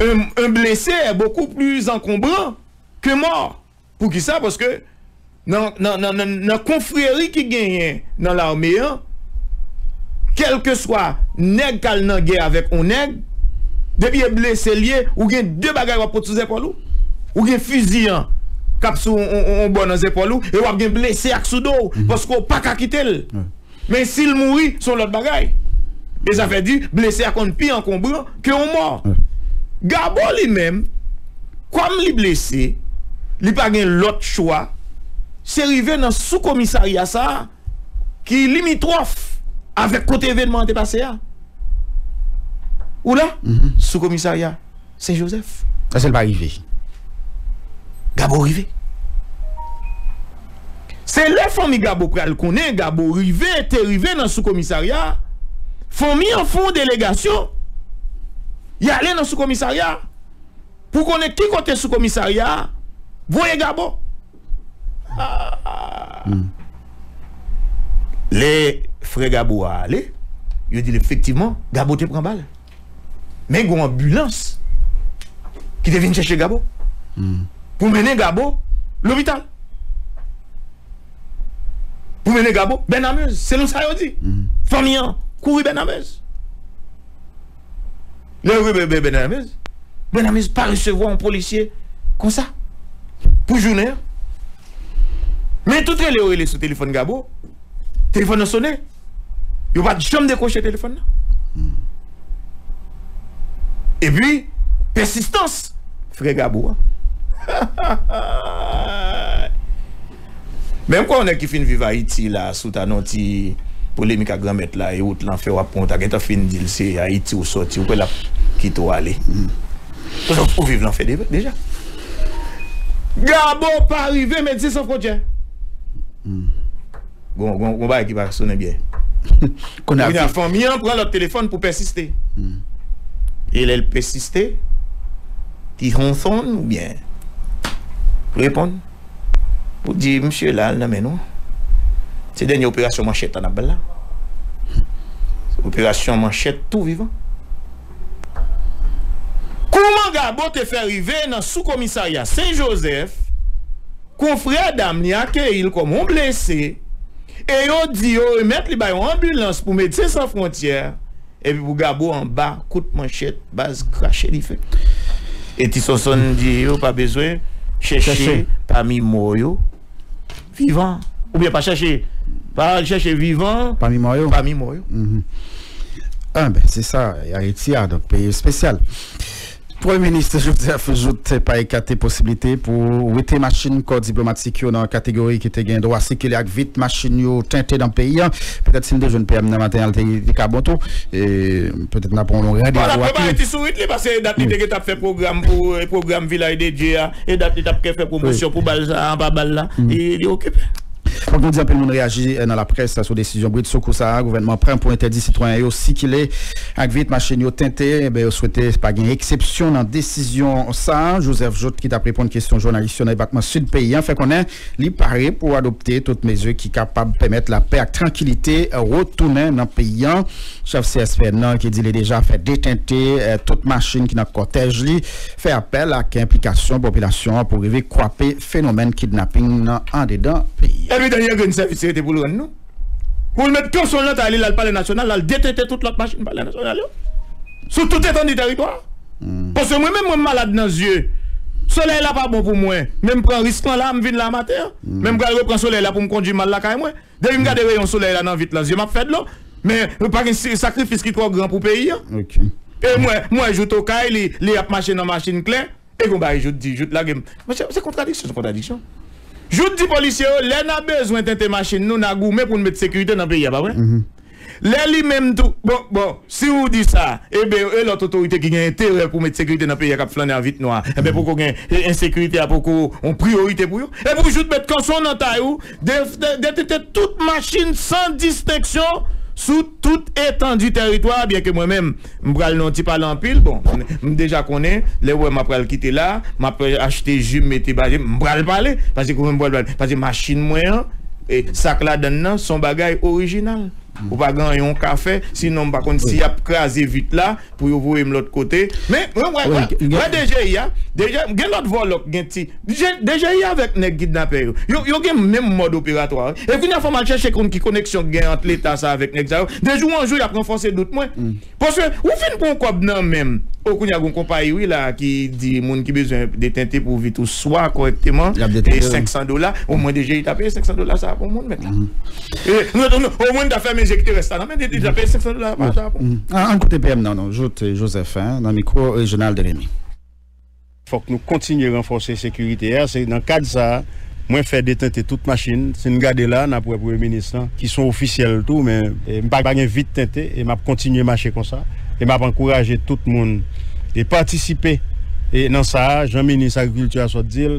un, un blessé est beaucoup plus encombrant que mort. Poukisa? Paske nan, nan, nan, nan, nan konfreri ki genyen nan lame an, kèlkeswa nèg k al nan gè avèk yon nèg, depi e blese l ye, ou gen de bagay w ap pot sou zèpòl ou. Ou gen fizi an k ap sou yon, yon, yon bò nan zèpòl ou, e w ap gen blese ak sou do w, paske w pa ka kite l. Men si l mouri, se yon lòt bagay. E sa fè di, blese a konn pi ankonbran ke yon mò. Gabo li menm, kòm li blese, li pa gen lòt chwa, se rive nan sou komisarya sa a, ki limitwòf avèk kote evènman an te pase a. Ou la? Sou komisarya Sen Jozèf. Èske l pa rive? Gabo rive. Se lè fanmi Gabo pral konnen Gabo rive, te rive nan sou komisarya. Fanmi an fè yon delegasyon. Y ale nan sou komisarya. Pou konnen ki kote sou komisarya a voye Gabo. Ah. Lè frè Gabo a ale, yo di l efektivman, Gabo te pran bal. Men gen yon anbilans ki te vin chèche Gabo pou mennen Gabo lopital. Pou mennen Gabo Bènamez. Selon sa yo di. Fanmi an kouri Bènamez. Lè yo rive Bènamez, Bènamez pa resevwa yon polisye konsa pou jounen an. Men tout rele yo rele sou telefòn Gabo, telefòn nan sonnen. Yo pa t janm dekwoche telefòn nan. Epi, pèsistans frè Gabo a. Menm kwa yon nèg ki fin viv Ayiti la, si w ta nan yon ti polemik ak Granmèt la, e wout lan fè w ap pran, w ta gentan fin di l se Ayiti ou sòti, ou kwè l ap kite w ale. Paske ou viv lan fè de-, deja. Gabo pa rive Medsen San Fwontyè. Gon, gon, gon bagay ki pa sonnen byen. Kounye a, fanmi an pran lòt telefòn pou pèsiste. E lè l pèsiste, Ti Sonsonn oubyen reponn pou di, "Misye la, al nan men nou. Se dènye operasyon manchèt la n ap ba l la. Operasyon manchèt tou vivan." Kouman Gabo te fè rive nan sou komisarya Sen Jozèf, konfrè dam li akeyi l kòm yon blese, e yo di yo remèt li bay yon anbilans pou Medsen San Fwontyè, epi pou Gabo anba kout manchèt, baz krache dife. E Ti Sonsonn di yo pa bezwen chèche pami mò yo vivan. Oubyen pa chèche, pa al chèche vivan pami mò yo. Pami mò yo. Ah ben, se sa, Ayiti a, donk, peyi espesyal. Premye minis Joseph Jouthe pa ekate posiblite pou wete machin kò diplomatik yo nan kategori ki te gen dwa sikile ak vit machin yo tente nan peyi a. Petèt si n te jwenn P M nan maten an, l te, te ka bon tou. E, petèt n ap pran yon randevou ak li. Bon, l ap prepare ti sourit li, paske e dat li te gentan ap fè pwogram pou, e, pwogram Vilaj de Dye a, e dat li t ap fè pwomosyon pou bal sa, anba bal la. Li, li okipe. Fòk nou di anpil moun reyaji, eh, nan laprès sou desizyon britsoukou sa a gouvènman pran pou entèdi sitwayen yo sikile ak vit machin yo tente. Enben, yo swete pa gen eksepsyon nan desizyon sa a. Joseph Jouthe, ki t ap reponn kesyon jounalis yo nan depatman Sid peyi a, fè konnen li pare pou adopte tout mezi ki kapab pèmèt lapè ak trankilite retounen nan peyi a. Chèf C S P N nan, ki di li deja fè detente, eh, tout machin ki nan kòtèj li, fè apèl ak enplikasyon popilasyon an pou rive kwape fenomèn kidnaping nan andedan peyi a. Epi dènye grenn sèvis li rete pou l rann nou. Pou l met kanson l nan tay li, l al Palè Nasyonal, l al detente tout lòt machin Palè Nasyonal yo. Sou tout etandi tèritwa a. Paske mwen menm, mwen malad nan zye. Solèy la pa bon pou mwen. Men m pran risk lan la, m vin la maten an. Men m pral repran solèy la pou m kondui m al lakay mwen. Depi m gade reyon solèy la nan vit lan, zye m ap fè dlo. Men pa gen si- sakrifis ki twò gran pou peyi an. Ok. E mwen, mwen Jouthe okay, li, li ap mache nan machin klè. E gon bagay Jouthe di, Jouthe lage m. Mesye, se kontradiksyon sou kontradiksyon. Jouthe di polisye yo, lè n a bezwen tente machin nou, n a goumen pou n met sekirite nan peyi a, pa vre? Lè li menm tou, bon, bon, si ou di sa, eben, e lòt otorite ki gen enterè pou met sekirite nan peyi a k ap flannen a vit nwa, eben, poko gen, e, ensekirite a poko yon priyorite pou yo. E pou Jouthe met kanson nan tay ou, de, de, detente tout machin san distenksyon sou tout etandi tèritwa a, byenke mwen menm, m pral nan yon ti pale anpil, bon, m, m deja konnen, lè w wè m ap pral kite la, m ap achte ji, m mete ba je m, m pral pale, paske mwen m pral pale, paske machin mwen an, e, sa k ladann nan, se yon bagay orijinal. Ou pa gen anyen w ka fè, sinon m pa konn si y ap kraze vit la pou yo voye m lòt kote. Men, mwen, mwen, mwen, mwen D G I a, deja, gen lòt vòlò k gen ti, D G I avèk nèg kidnapè yo, yo, yo gen menm mòd operatwa. E kounye a fò m al chèche konn ki koneksyon k gen ant Leta sa avèk nèg sa yo. De jou an jou, y ap ranfòse dout mwen. Paske ou fin pran yon kòb nan men m. O, kounye a gon konpayi, wi, la, ki di moun ki bezwen detente pou vit ou swa kòrèkteman, e senk san dola. Omwen D G I ta peye senk san dola sa pou moun, mèt la. E, nou, nou, omwen ta fèmen je kite rès la nan men, li ta peye senk san dola pa sa pou moun. An, an koute P M nan, non, Jouthe Joseph, hein, nan mikwo Reginald Remy. Fòk nou kontinye ranfòse sekirite a. Se nan kad sa a, mwen fè detente tout machin. Si n gade la, n ap wè premye minis lan, ki se yon ofisyèl tou, men, e, m pa, pa gen vit tente, e m ap kontinye mache konsa. E m ap ankouraje tout moun e patisipe, e, nan sa a, jan minis agrikilti a sot di l,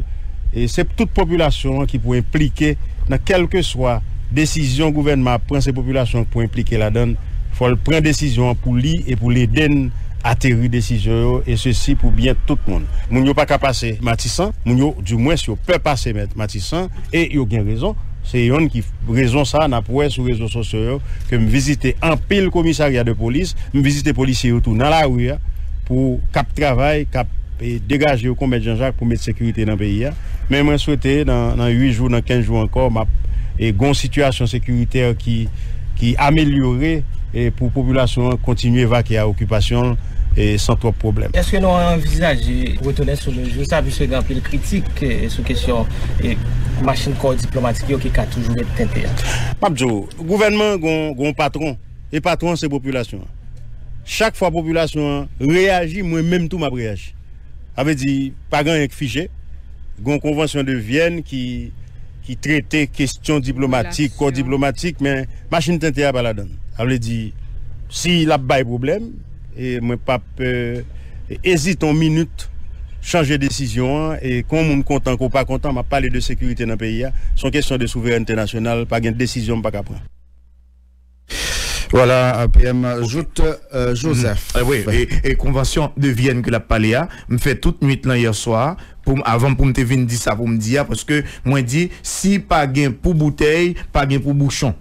e se tout popilasyon an ki pou enplike nan kèlkeswa desizyon gouvènman ap pran, se popilasyon an ki pou enplike ladan l. Fò l pran desizyon an pou li e pou l ede n ateri desizyon yo, e sesi pou byen tout moun. Moun yo pa ka pase Matisan, moun yo, dimwens, yo pè pase Matisan, e yo gen rezon. Se yonn ki rezon sa, n ap wè sou rezo sosyo yo, ke m vizite anpil komisarya de polis, m vizite polisye yo tou nan lari a, pou k ap travay, k ap, e, degaje yo kon mèt Janjak pou met sekirite nan peyi a. Men mwen swete nan, nan uit jou, nan kenz jou ankò, m ap, e, gon sitiyasyon sekiritè ki, ki amelyore, e, pou popilasyon an kontinye vake a okipasyon l, e, san twòp pwoblèm. Èske nou anvizaje retounen sou mezi sa, piske gen anpil kritik, e, sou kesyon, e, machin kò diplomatik yo ki ka toujou ret tente a? M ap di w, gouvènman an gon, gon patwon, e patwon an se popilasyon an. Chak fwa popilasyon an reyaji, mwen menm tou m ap reyaji. Sa vle di, pa gen anyen k fije. Gen yon konvansyon de Vyèn ki, ki trete kesyon diplomatik, kò diplomatik, men machin tente a pa ladan l. Sa vle di, si l ap bay pwoblèm, e mwen p ap, e, ezite yon minit, chanje desizyon an, e kon moun kontan, kon pa kontan, m ap pale de sekirite nan peyi a. Se yon kesyon de souverènte nasyonal, pa gen desizyon m pa ka pran. Vwala, P M Jouthe, euh, Joseph. Eh wi, e, e konvansyon de Vyèn ke l ap pale a, m fè tout nwit lan yè swa, pou m, avan pou m te vin di sa pou m di a, paske mwen di, si pa gen pou boutèy, pa gen pou bouchon.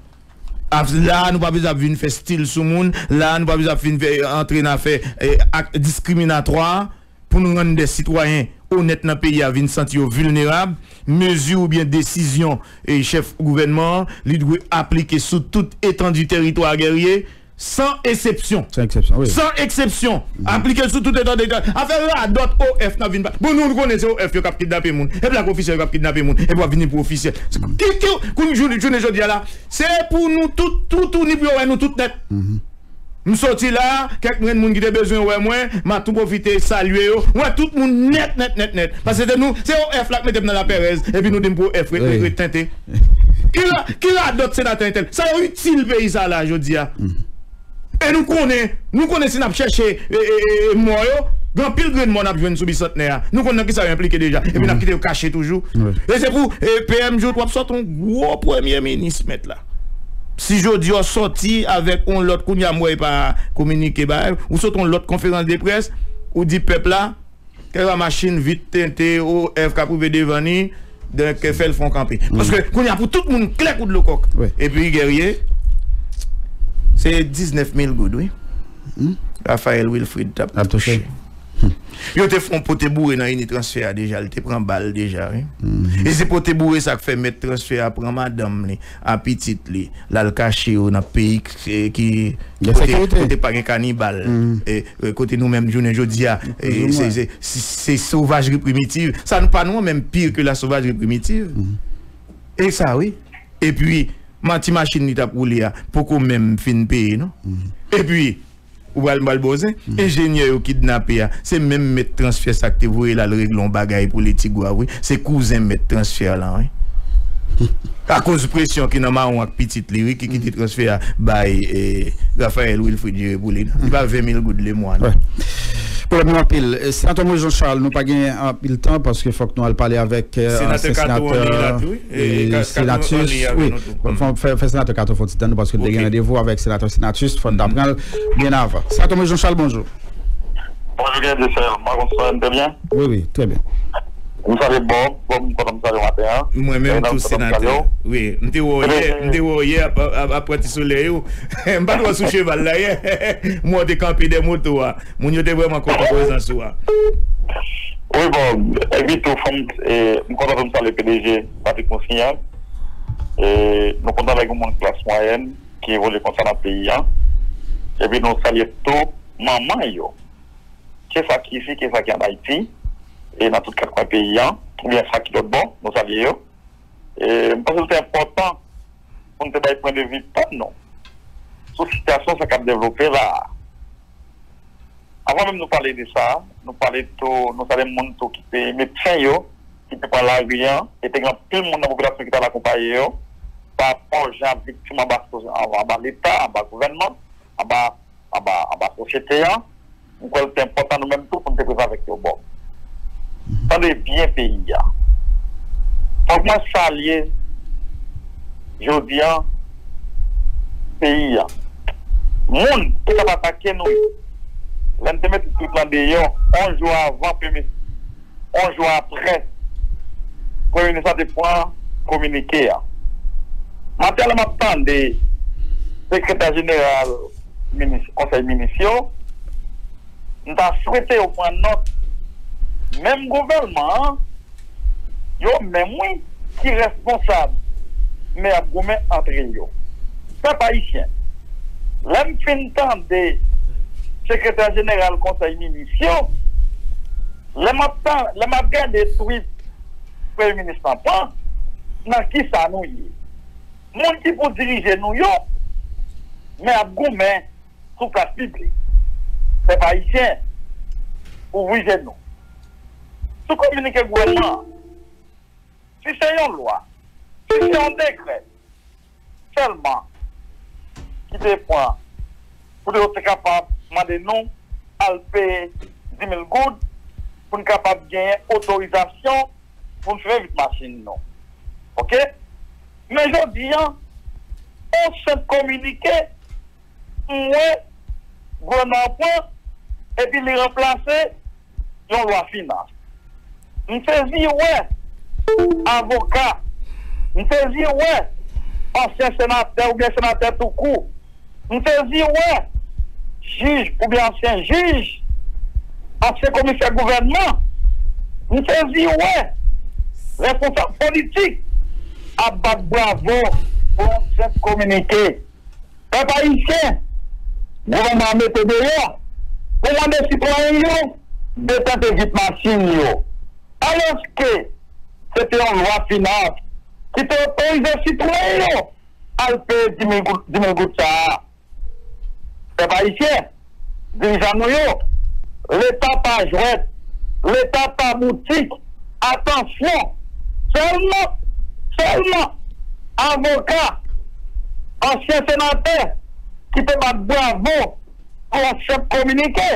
Av-, la, nou pa bezwen ap vin fè stil sou moun, la, nou pa bezwen ap vin fè, antre nan afè, eh, ak diskriminatwa, pou nou rann de sitwayen onèt nan peyi a vin santi yo vilnerab, mezi oubyen desizyon, e, chèf gouvènman an, li dwe aplike sou tout etandi tèritwa a, Guerrier, san eksepsyon. San eksepsyon, wi. San eksepsyon. Aplike l sou tout etandi tèritwa. Afè radòt O F n ap vin pa-, bon, nou, nou konnen se O F yo k ap kidnape moun. Epi lak ofisyèl yo k ap kidnape moun. Epi w ap vin pou ofisyèl. Ki, ki, kounye jounen, jounen jodi a la, se pou nou tout, tout, tout, ni pou yo wè nou tout nèt. M soti la, kèk grenn moun ki te bezwen wè mwen, m a tou pwofite salye yo. M wè tout moun nèt, nèt, nèt, nèt. Paske se nou, se O F la k mete m nan lapèrèz, epi nou di m pou O F ret, ret, ret tente. Ki ra-, ki radòt senatè entèl? Sa yo itil peyi sa la jodi a. E nou konnen, nou konnen si n ap chèche, e, e, e, mò yo, Gen anpil grenn mò n ap jwenn sou Bisantnè a. Nou konn nan kisa yo enplike deja. Epi n ap kite yo kache toujou. E se pou e, P M Jouthe, w ap sòti yon gwo premye minis, mèt la. Si jodi a w sòti avèk yon lòt, kounye a m wè e pa kominike bagay, ou sòti yon lòt konferans de près, ou di pèp la, kèlkeswa machin vit, tente, O F k ap rive devan ni, donk fè l fè yon kanpe. Paske kounye a pou tout moun klè kou dlo kòk. Epi Guerrier, se diznèf mil goud, wi. Raphaël Wilfrid t ap touche. Yo te fè yon pote boure nan ini transfè a deja, li te pran bal deja, wi. E se pote boure sa k fè mèt transfè a pran madanm li, a pitit li, l al kache yo nan peyi k- ki kote, kote pa gen kanibal, e, e, kote nou menm jounen jodi a, e, se, se, se, se sovajri primitiv. Sa nou pa nou an menm pi ke la sovajri primitiv. E sa, wi. Epi, ma- ti machin li t ap woule a, poko menm fin peye, non? Epi, ou pral, pral bozen. Enjenyè yo kidnape a, se menm mèt transfè sa k te voye l al regle yon bagay pou Letigwav, wi. Se kouzen mèt transfè lan, wi. Akoz presyon ki nan mawon ak pitit li, wi, ki kite transfè a bay e, Raphaël Wilfrid jere pou li, non. Li pa ven mil goud lemwa, non. Pwoblèm yo anpil. E, Senatè Moïse Jean Charles, nou pa gen anpil tan paske fòk nou al pale avèk e, ansyen senatè e, Senatus. Wi. Bon, fò fè, fè Senatè Kato fè yon ti tann nou paske n te gen randevou avèk Senatè Senatus, fò n ta pran l byen avan. Senatè Moïse Jean Charles, bonjou. Bonjou, Guerrier Desel. M pa konn si w tande byen. Wi, wi, trè byen. M salye Bob, Bob, m kontan m salye w maten an. Mwen menm tou, Senatè. Wi, m te wè w yè, m te wè w yè ap, ap, ap pran ti solèy ou. M pa t wè w sou cheval la yè. M wè w te kanpe dèyè moto a. Moun yo te vrèman kontan prezans ou a. Wi, bon, epi tou, fò m, e, m kontan pou m salye P D G Patrick Moussignac. E, nou kontan lè gen yon moun klas mwayèn ki evolye konsa nan peyi a. Epi nou salye tou manman yo. Ke sa ki isi, ke sa ki ann Ayiti, e nan tout kat kwen peyi a, oubyen sa ki lòt bò, nou salye yo. E, m panse l te enpòtan pou n te bay pwen de vi pa nou sou sitiyasyon sa k ap devlope la a. Avan menm nou pale de sa, nou pale tou, nou salye moun tou ki te medsen yo, ki te pran lari an, e te gen anpil moun nan popilasyon ki t al akonpaye yo, pa rapò jan y ap viktim anba, anba Leta, anba gouvènman, anba, anba, anba sosyete an. M kwè l te enpòtan nou menm tou pou n te prezan avèk yo bò. Tande byen peyi a. Fòk mwen salye jodi a peyi a. Moun ki t ap atake nou yo, lè n te mete tout lan deyò, yon jou avan, premye, yon jou apre, premye minis lan te pran kominike a. Maten an, lè m ap tande sekretè jeneral minis, konsèy minis yo, m ta swete yo pran nòt. Menm gouvènman an, yo menm, wi, ki responsab, men y ap goumen antre yo. Pèp ayisyen, lè m fin tande sekretè jeneral konsèy minis yo, lè m ap tan-, lè m ap gade tweet premye minis lan pran, nan kisa nou ye? Moun ki pou dirije nou yo, men ap goumen sou plas piblik. Pèp ayisyen, ouvri je nou. Sou kominike gouvènman an, si se yon lwa, si se yon dekrè sèlman ki te pran pou yo te kapab mande nou al peye dis mil goud pou n kapab genyen otorizasyon pou n fè vit machin nou. Oke? Men jodi a, yon senp kominike, m wè gouvènman an pran, epi li ranplase yon lwa finans. M sezi wè avoka, m sezi wè ansyen senatè oubyen senatè toukou. M sezi wè jij oubyen ansyen jij, ansyen komisè gouvènman. M sezi wè responsab politik ap bat bravo pou yon senp kominike. Pèp ayisyen, gouvènman an mete deyò pou mande sitwayen yo detente vit machin yo. Alòske se te yon lwa finans ki te otorize sitwayen yo al peye dis mil goud, dis mil goud sa a. Pèp ayisyen, dirijan nou yo, Leta pa jwèt, Leta pa boutik. Atansyon! Sèlman, sèlman avoka, ansyen senatè ki te bat bravo pou yon senp kominike.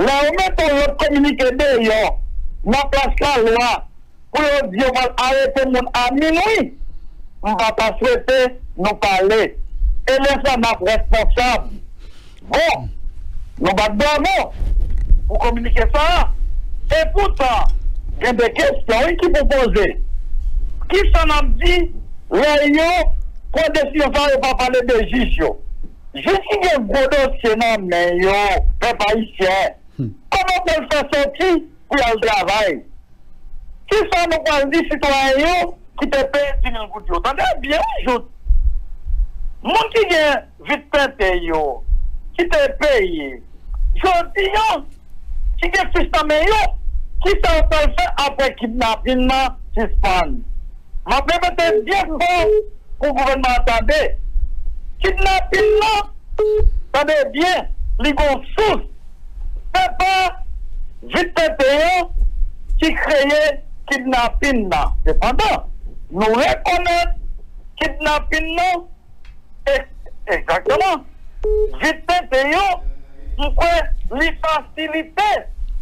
Lè yo mete yon lòt kominike deyò nan plas lalwa pou yo di yo pral arete moun a minwi, m pa ta swete nou pale. E lè sa n ap responsab. Bon, nou bat bravo pou kominike sa a. Epoutan, gen de kesyon wi ki pou poze. Kisa n ap di lè yo pran desizyon sa a, yo pa pale de jij yo? Jij ki gen gwo dosye nan men yo, pèp ayisyen, kòman pou l fè sòti pou y al travay? Kisa nou pral di sitwayen yo ki te peye dis mil goud yo? Tande byen, wi, jout. Moun ki gen vit tenten yo, ki te peye, jodi a, ki gen fich nan men yo, kisa yo pral fè apre kidnapin nan sispann? M ap repete byen fò pou gouvènman an tande. Kidnapin nan, tande byen, li gon sous. Se pa vit tenten yo ki kreye kidnapin nan. Sepandan, nou rekonèt kidnapin nan, e- egzakteman, vit tenten yo, m kwè li fasilite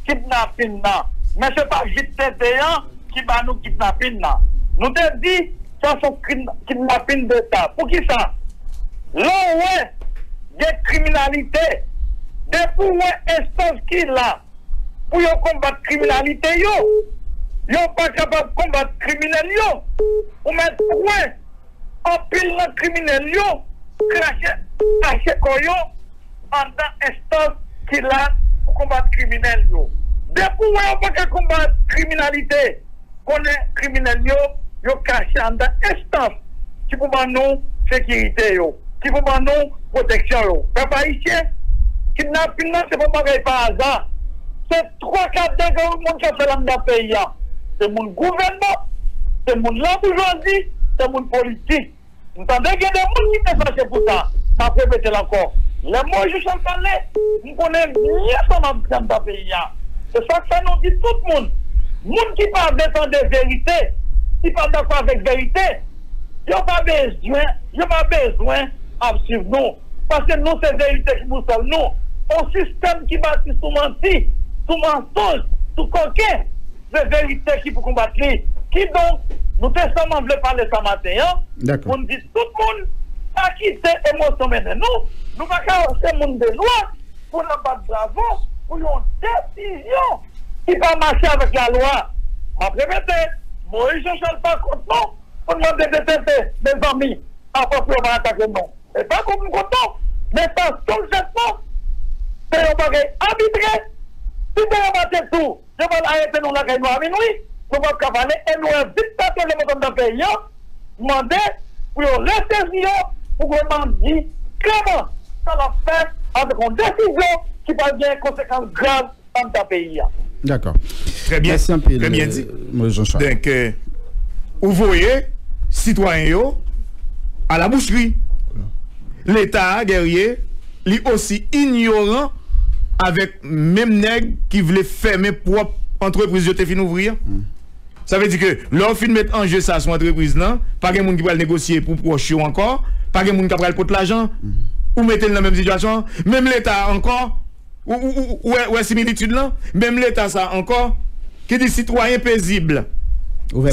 kidnapin nan. Men se pa vit tenten an ki ba nou kidnapin nan. Nou te di sa se yon kid- kidnapin deta. Poukisa? Lè w wè gen kriminalite, depi w wè enstans ki la pou yo konbat kriminalite yo, yo pa kapab konbat kriminèl yo. Ou mèt wè anpil nan kriminèl yo krache, kache kò yo anndan enstans ki la pou konbat kriminèl yo. Depi w wè yo pa ka konbat kriminalite, konnen kriminèl yo, yo kache anndan enstans ki pou ban nou sekirite yo, ki pou ban nou pwoteksyon yo. Pèp ayisyen, kidnapin nan se pa yon bagay pa aza. Se twa kat de grenn moun k ap fè l anndan peyi a. Se moun gouvènman, se moun laboujwazi, se moun politik. M tande gen de moun ki te fache pou sa. M ap repete l ankò. Lè Moyiz Jean Charles pale, m konnen byen sa m ap di anndan peyi a. Se sa k fè nou di tout moun, moun ki pa vle tande verite, ki pa dakò avèk verite, yo pa bezwen, yo pa bezwen ap swiv nou. Paske nou se verite ki bousòl nou. On sistèm ki bati sou manti, sou mansonj, sou koken. Se verite ki pou konbat li. Kidonk, nou te sèlman vle pale sa maten an, pou n di tout moun, pa kite emosyon mennen nou. Nou pa ka se moun de lwa pou n ap bat bravo pou yon desizyon ki pa mache avèk lalwa. M ap repete, Moyiz Jean Charles pa kont nou pou n mande detente, mezanmi, avan pou yo pa atake nou. E pa kont m kont nou, men paske l fèt non, se yon bagay abitrè. Si demen maten tou, yo pral arete nou lakay nou a minwi, nou p ap ka pale, e nou wè vit pèsonn yo mete anndan peyi a, mande pou yo resezi yo, pou gouvènman di klèman sa l ap fè avèk yon desizyon ki pral gen konsekans grav anndan peyi a. Dakò. Trè byen. Mèsi anpil, trè byen di. Moyiz Jean Charles. Donk, euh, ou voye sitwayen yo a la bouchri. Leta a, Guerrier, li osi inyoran avèk menm nèg ki vle fèmen pwòp antrepriz yo te fin ouvri an. Sa vle di ke lè w fin met anje sa sou antrepriz lan, pa gen moun ki pral negosye pou pwòch yo ankò, pa gen moun k ap pral pot lajan, ou mete l nan menm sitiyasyon an, menm Leta a ankò, ou, ou, ou, ou wè, wè similitid lan, menm Leta sa a ankò, ki di sitwayen pezib,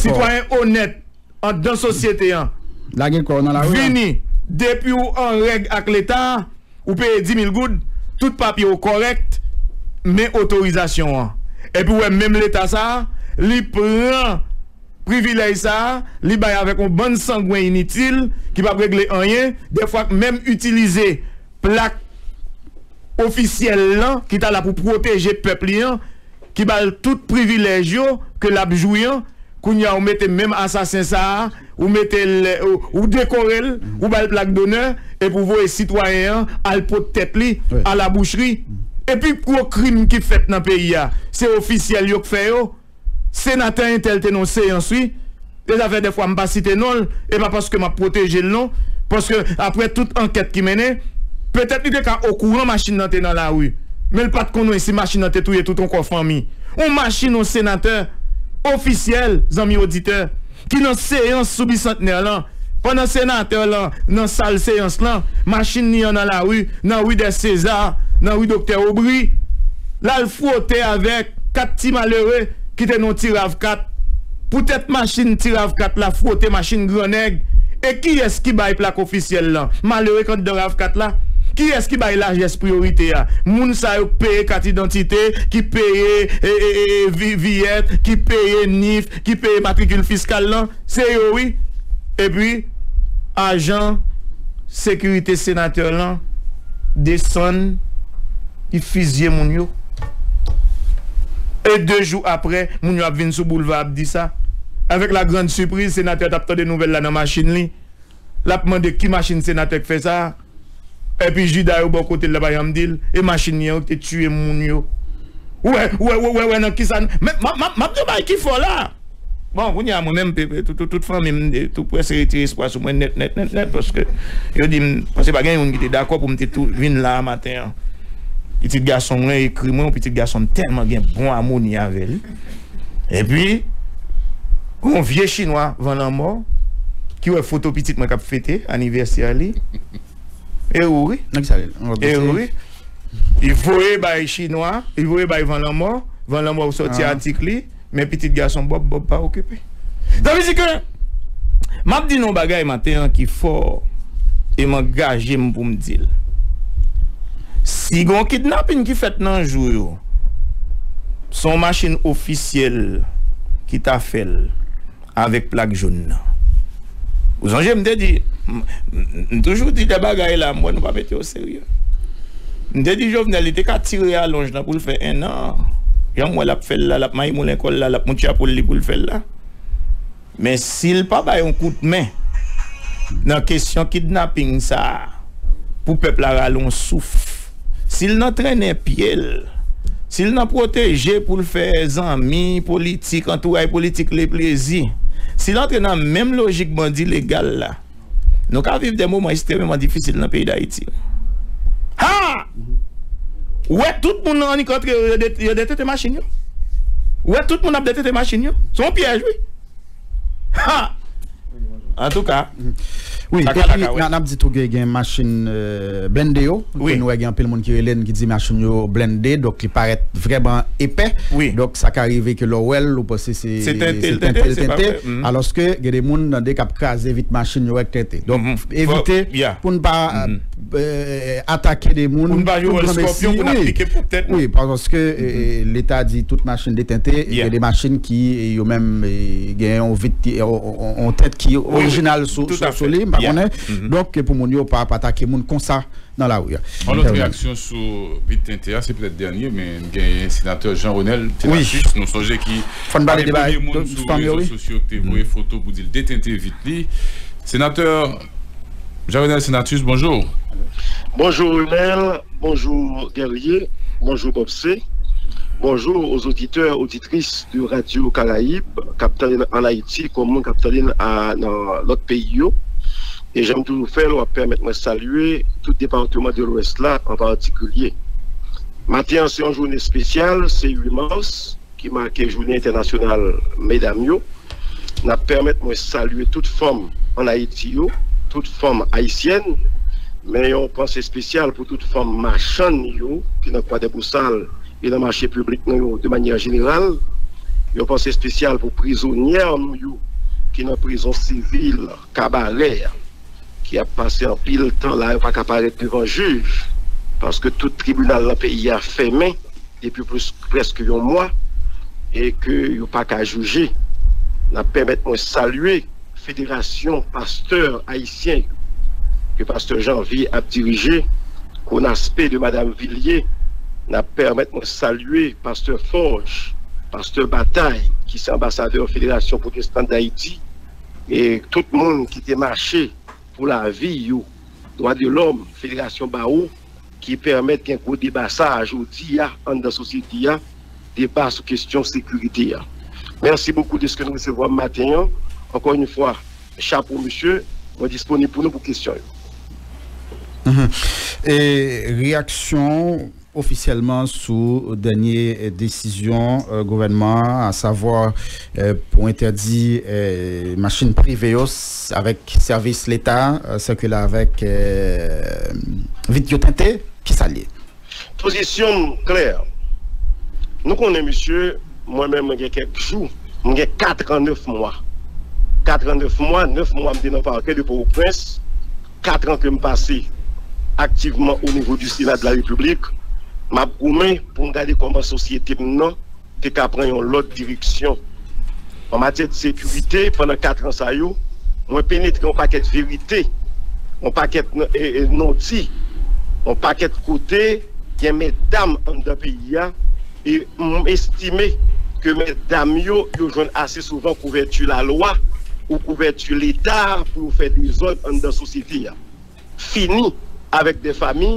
sitwayen onèt anndan sosyete an, lage kò w nan lari a, vini, depi w an règ ak Leta a, ou peye dis mil goud, tout papye w kòrèk, men otorizasyon an. Epi w wè menm Leta sa a, li pran privilèj sa a, li bay avèk yon bann sangwen initil ki p ap regle anyen, dèfwa k menm itilize plak ofisyèl lan ki ta la pou pwoteje pèp li an, ki ba l tout privilèj yo ke l ap jwi an, kounye a ou mete menm asasen sa a, ou mete l, ou, ou dekore l, ou ba l plak donè, epi w voye sitwayen an al pot tèt li a la bouchri. E pi gwo krim ki fèt nan peyi a, se ofisyèl yo k fè yo. Senatè entèl te nan yon seyans, wi. Deza fè dèfwa m pa site non l, e pa paske m ap pwoteje l non, paske apre tout ankèt ki mennen, petèt li te ka okouran machin nan te nan lari, men l pa t konnen si machin nan te touye tout yon kò fanmi. Yon machin yon senatè ofisyèl, zanmi oditè, ki nan seyans sou Bisantnè lan, pandan senatè lan nan sal seyans lan, machin li an nan lari, nan ri dè Seza, nan ri Doktè Aubry, l al fwote avèk kat ti malere ki te nan yon ti rav kat. Poutèt machin ti rav kat la fwote machin grannèg. E kiyès ki bay plak ofisyèl lan? Malere k anndan rav kat la. Kiyès ki bay lajès priyorite a? Moun sa yo k peye kat idantite, ki peye e, e, e, e, vi- viyèt, ki peye nif, ki peye matrikil fiskal lan, se yo wi. Epi, ajan sekirite senatè lan desann, li fizye moun yo. E de jou apre, moun yo ap vin sou boulva ap di sa. Avèk la grande surprise, senatè t ap tande nouvèl la nan machin li. L ap mande ki machin senatè k fè sa. Epi Jida yo bò kote l la pa janm di l. E machin li an ki te tiye moun yo. Ou wè, ou wè, ou wè, ou wè nan kisa n- men m ap- m ap- m ap di w bagay ki fò la. Bon, kounye a mwen menm, pe- pe- tout, tout, tout fanmi m, de- tou prèske retire espwa sou mwen nèt, nèt, nèt, nèt, paske yo di m, paske pa gen youn ki te dakò pou m te tou vin la a maten an. Pitit gason mwen ekri mwen, yon pitit gason m tèlman gen bon amoni avè li. Epi, yon vye chinwa van lanmò, ki wè foto pitit mwen k ap fete anivèsè li. E ou wi. Nan ki sa li? E ou wi. Li voye bay chinwa, li voye bay van lanmò, van lanmò sòti atik li, men pitit gason Bòb, Bòb pa okipe. Sa vle di ke m ap di nou yon bagay maten an ki fò e m angaje m pou m di l. Si gen yon kidnapin ki fèt nan jou yo, se yon machin ofisyèl ki ta fè l avèk plak jòn nan. Ou sonje m te di, m, m, m toujou di de bagay la, m wè nou pa mete yo serye. M te di Jovenel, li te ka tire alonj lan pou l fè ennan. Jan m wè l ap fè l la, l ap mayi moulen kò l la, l ap moute chapwo l li pou l fè l la. Men si l pa bay yon kout men nan kesyon kidnaping sa a, pou pèp la rale yon souf, si l nan trennen pye l, si l nan pwoteje pou l fè zanmi politik, antouray politik li plezi, si l antre nan menm lojik bandi legal la, nou ka viv de moman ekstrèmeman difisil nan peyi Dayiti. Ha! Ou wè tout moun nan annik antre yo, yo det- yo detente machin yo. Ou wè tout moun ap detente machin yo. Se yon pyèj, wi. Ha! Antouka, wi, epi n ap di tou gen, gen machin euh, blende yo. Wi. Ke nou wè gen anpil moun ki rele n ki di machin yo blende, donk li parèt vrèman epè. Wi. Donk sa ka rive ke lè w wè l, ou panse se se tente l tente, se pa vre. Alòske gen de moun tande k ap kraze vit machin yo ak tente. Donk evite pou n pa euh, atake de moun, pou n pa jwe wòl skòpyon pou n ap pike pwòp tèt nou. Wi, paske euh, Leta di tout machin detente, gen de machin ki euh, yo menm euh, gen yon vit, yon tèt ki orijinal sou sou li, m pa konnen. Donk pou moun yo pa pa atake moun konsa nan lari a. Yon lòt reyaksyon sou vit tente a, se petèt dènye, men n genyen senatè Jean Renel Senatus, nou sonje ki pale premye moun sou rezo sosyo ki te voye foto pou di l detente vit li. Senatè Jean Renel Senatus, bonjou. Bonjou Renel, bonjou Guerrier, bonjou Bobse, bonjou aux auditeurs, auditrices de Radio Caraïbe, k ap tande n an Ayiti, kòm moun k ap tande n a- nan lòt peyi yo. E jan m toujou fè l, w ap pèmèt mwen salye tout depatman de Lwès la an patikilye. Maten an se yon jounen espesyal, se uit mas, ki make jounen entènasyonal medam yo. N ap pèmèt mwen salye tout fanm ann Ayiti yo, tout fanm ayisyèn, men yon panse espesyal pou tout fanm machann yo ki nan Kwadèbousal e nan mache piblik nou yo de manyè jeneral. Yon panse espesyal pou prizonyè nou yo ki nan prizon sivil Kabarè a, ki ap pase anpil tan la yo pa ka parèt devan jij, paske tout tribinal nan peyi a fèmen depi plis prèske yon mwa e ke yo pa ka jije. N ap pèmèt mwen salye Federasyon Pastè Ayisyen yo, ke Pastè Janvier ap dirije, Konaspe de Madam Villiers. N ap pèmèt mwen salye Pastè Forge, Pastè Batay, ki se anbasadè Federasyon Pwotestan Dayiti, e tout moun ki te mache pou lavi yo, dwa de lòm, Federasyon Bawo, ki pèmèt gen gwo deba sa a jodi a anndan sosyete a, deba sou kesyon sekirite a. Mèsi bokou de ske nou resevwa m maten an. Encore une fois, chapeau monsieur, mwen disponib pou nou pou kesyon yo. Mhm. E reyaksyon ofisyèlman sou dènye desizyon euh, gouvènman an, asavwa euh, pou entèdi euh, machin prive yo s- avèk sèvis leta euh, sikile avèk euh, vit yo tente, ki sa l ye? Pozisyon m klè. Nou konnen, mesye, mwen menm, mwen gen kèk jou, mwen gen kat an nèf mwa. Kat an nèf mwa, nèf mwa m te nan pakè de Pòtoprens, kat an ke m pase aktivman o nivo di Sena de la Repiblik, m ap goumen pou m gade kòman sosyete m nan te ka pran yon lòt direksyon. An matyè de sekirite, pandan kat an sa yo, mwen penetre yon pakèt verite, yon pakèt n- e- e- non di, yon pakèt kote gen mètdam anndan peyi a, e m estime ke mètdam yo, yo jwenn ase souvan kouvèti lalwa ou kouvèti Leta pou yo fè dezòd anndan sosyete a. Fini avèk de fanmi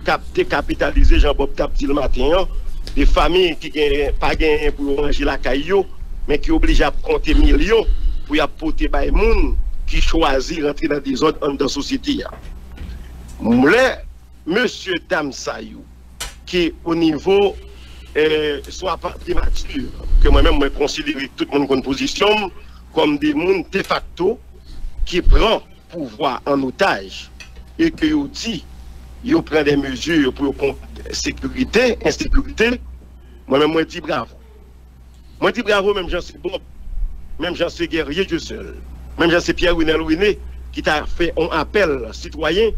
k ap dekapitalize, jan Bob t ap di l maten an, de fanmi ki gen, pa genyen pou yo ranje lakay yo, men ki oblije ap konte milyon pou y ap pote bay moun ki chwazi rantre nan dezòd anndan sosyete a. Lè mesye dam sa yo ki o nivo, eh, swa pa- primati, ke mwen menm mwen konsidere tout moun konn pozisyon m kòm de moun defakto ki pran pouvwa an otaj e ke yo di yo pran de mezi pou yo konbat sekirite, ensekirite, mwen menm mwen di bravo. Mwen di bravo menm jan se Bob, menm jan se Guerrier Dieuseul, menm jan se Pierre Renel René ki ta fè yon apèl sitwayen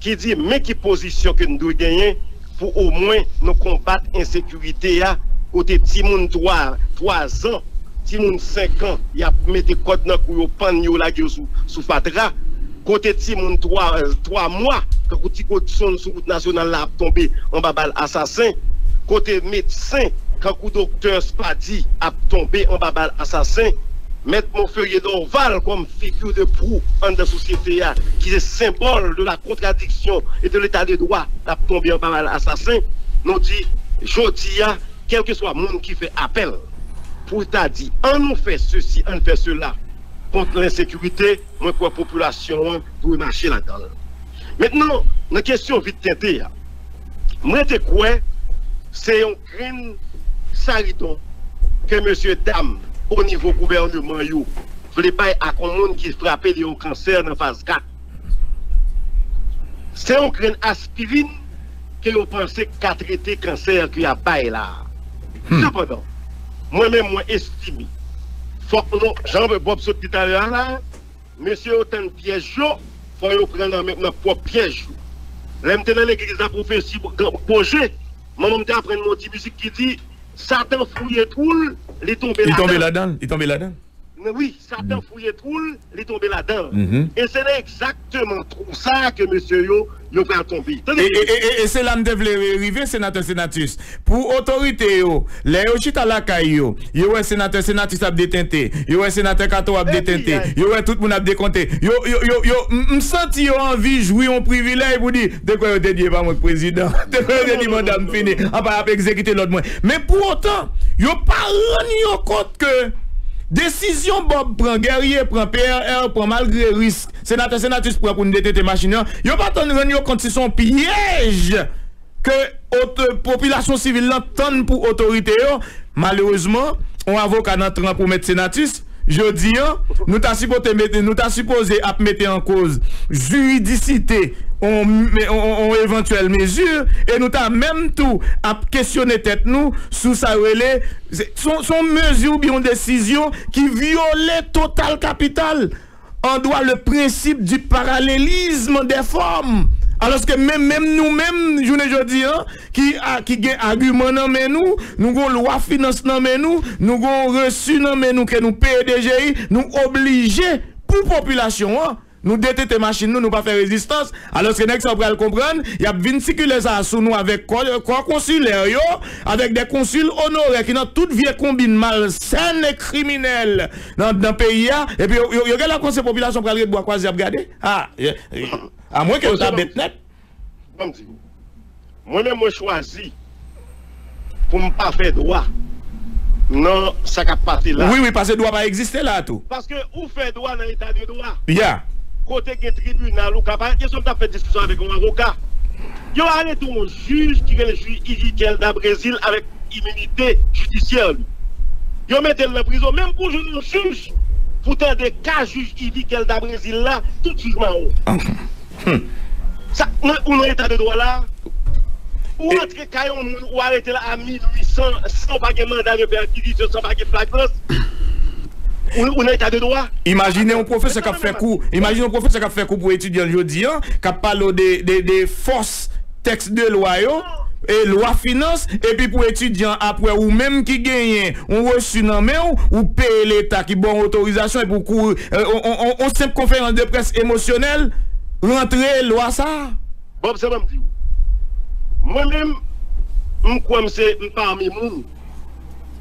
ki di men ki pozisyon ke n dwe genyen pou omwen nou konbat ensekirite a, kote timoun twa, twa zan, timoun senk an, y ap mete kòd nan kou yo, pann yo, lage yo sou, sou fatra, kote timoun twa, twa mwa, kankou ti Godson sou wout nasyonal la ap tonbe anba bal asasen, kote medsen, kankou doktè Spady, ap tonbe anba bal asasen, Mèt Monferrier Dorval kòm figi de pwou anndan sosyete a, ki se senbòl de la contradiction et de l'état de droit, ap tonbe anba bal asasen. Nou di, jodi a, kèlkeswa moun ki fè apèl pou ta di, ann nou fè sesi, ann fè sela kont lensekirite, mwen kwè popilasyon an dwe mache ladan l. Mentnan, nan kesyon vit tente a, mwen te kwè se yon grenn saridon ke mesye dam o nivo gouvèneman yo vle bay ak yon moun ki frape de yon kansè nan faz kat. Se yon grenn aspirin ke yo panse k ka trete kansè ke y ap bay la a. Sepandan, mwen menm mwen estime, fòk nou, jan Bob sot di talè a la, mesye yo tann pyèj yo, fò yo pran nan men, nan pwòp pyèj yo. Lè m te nan legliz la, pwofesi Boje, manman m te aprann mwen yon ti mizik ki di, Satan fouye twou l, li tonbe ladan l. Li tonbe ladan l, li tonbe ladan l. Wi, Satan fouye twou l, li tonbe ladan l. E se nan egzakteman twou sa a ke mesye yo, yo pral tonbe. Tande byen. E, e, e, e se la m te vle rive, senatè Senatus. Pou otorite yo, lè yo chita lakay yo, yo wè senatè Senatus ap detente, yo wè senatè Kato ap detente, yo wè tout moun ap dekonte. Yo, yo, yo, yo, m, m santi yo anvi jwi yon privilèj pou di, de kwè yo te di e pa mwen k prezidan. De kwè yo te di manda m fini. Apa y ap egzekite lòd mwen. Men pou otan, yo pa rann yo kont ke desizyon Bob pran, Guerrier pran, P R R pran, malgre risk senatè Senatus pran pou n detente machin nan, yo pa tann rann yo kont si se yon pyèj ke ot- popilasyon sivil lan tann pou otorite yo. Malerezman, yon avoka nan tran pou mèt Senatus, jodi a, nou ta sipoze mete, nou ta sipoze ap mete an koz jiridisite yon, yon, yon evantyèl mezi, e nou ta menm tou ap kesyone tèt nou sou sa yo rele, se, se yon, se yon mezi oubyen yon desizyon ki vyole total kapital an dwa le prensip di paralelism dè fòm. Alòske menm, menm nou menm, jounen jodi a, ki, a, ki gen agiman nan men nou, nou gon lwa finans nan men nou, nou gon resi nan men nou ke nou peye D G I, nou oblije, pou popilasyon an, nou detente machin nou, nou pa fè rezistans, alòske nèg sa yo pral konprann, y ap vin sikile sa a sou nou avèk kò, kò konsilè yo, avèk de konsil onorè ki nan tout vye konbin malsèn e kriminèl nan, nan peyi a, epi yo, yo, yo genlè panse popilasyon pral ret bwa kwaze ap gade. A, ye, ye. Amwenke yo ta bèt nèt. Ban m di w. Mwen menm, mwen chwazi pou m pa fè dwa nan sa k ap pase la. Wi, wi, paske dwa pa egziste la tou. Paske ou fè dwa nan eta de dwa. Ya. Kote gen tribinal, ou ka pa, kesyon m t ap fè diskisyon avèk yon avoka. Yo arete yon jij ki rele jij Yvickel da Brésil avèk iminite jidisyè li. Yo mete l nan prizon. Menm pou jwenn yon jij pou tande ka jij Yvickel da Brésil la, tout jij mawon. Sa, ou nan eta de dwa la, ou antre kay yon moun, ou arete l a minui. san, san w pa gen manda de pèkizisyon, san w pa gen flagrans, ou, ou nan eta de dwa. Imajine yon pwofesè k ap fè kou, imajine yon pwofesè k ap fè kou pou etidyan l jodi a, k ap pale w de, de, de fòs tèks de lwa yo, e lwa finans, epi pou etidyan, apre ou menm ki genyen yon resi nan men w, ou peye Leta ki ba w otorizasyon, epi ou kouri, e, on, on, on, on senp konferans de près emosyonèl, rantre lwa sa a. Bon, se ban m di w. Mwen menm, m kwè m se m pami moun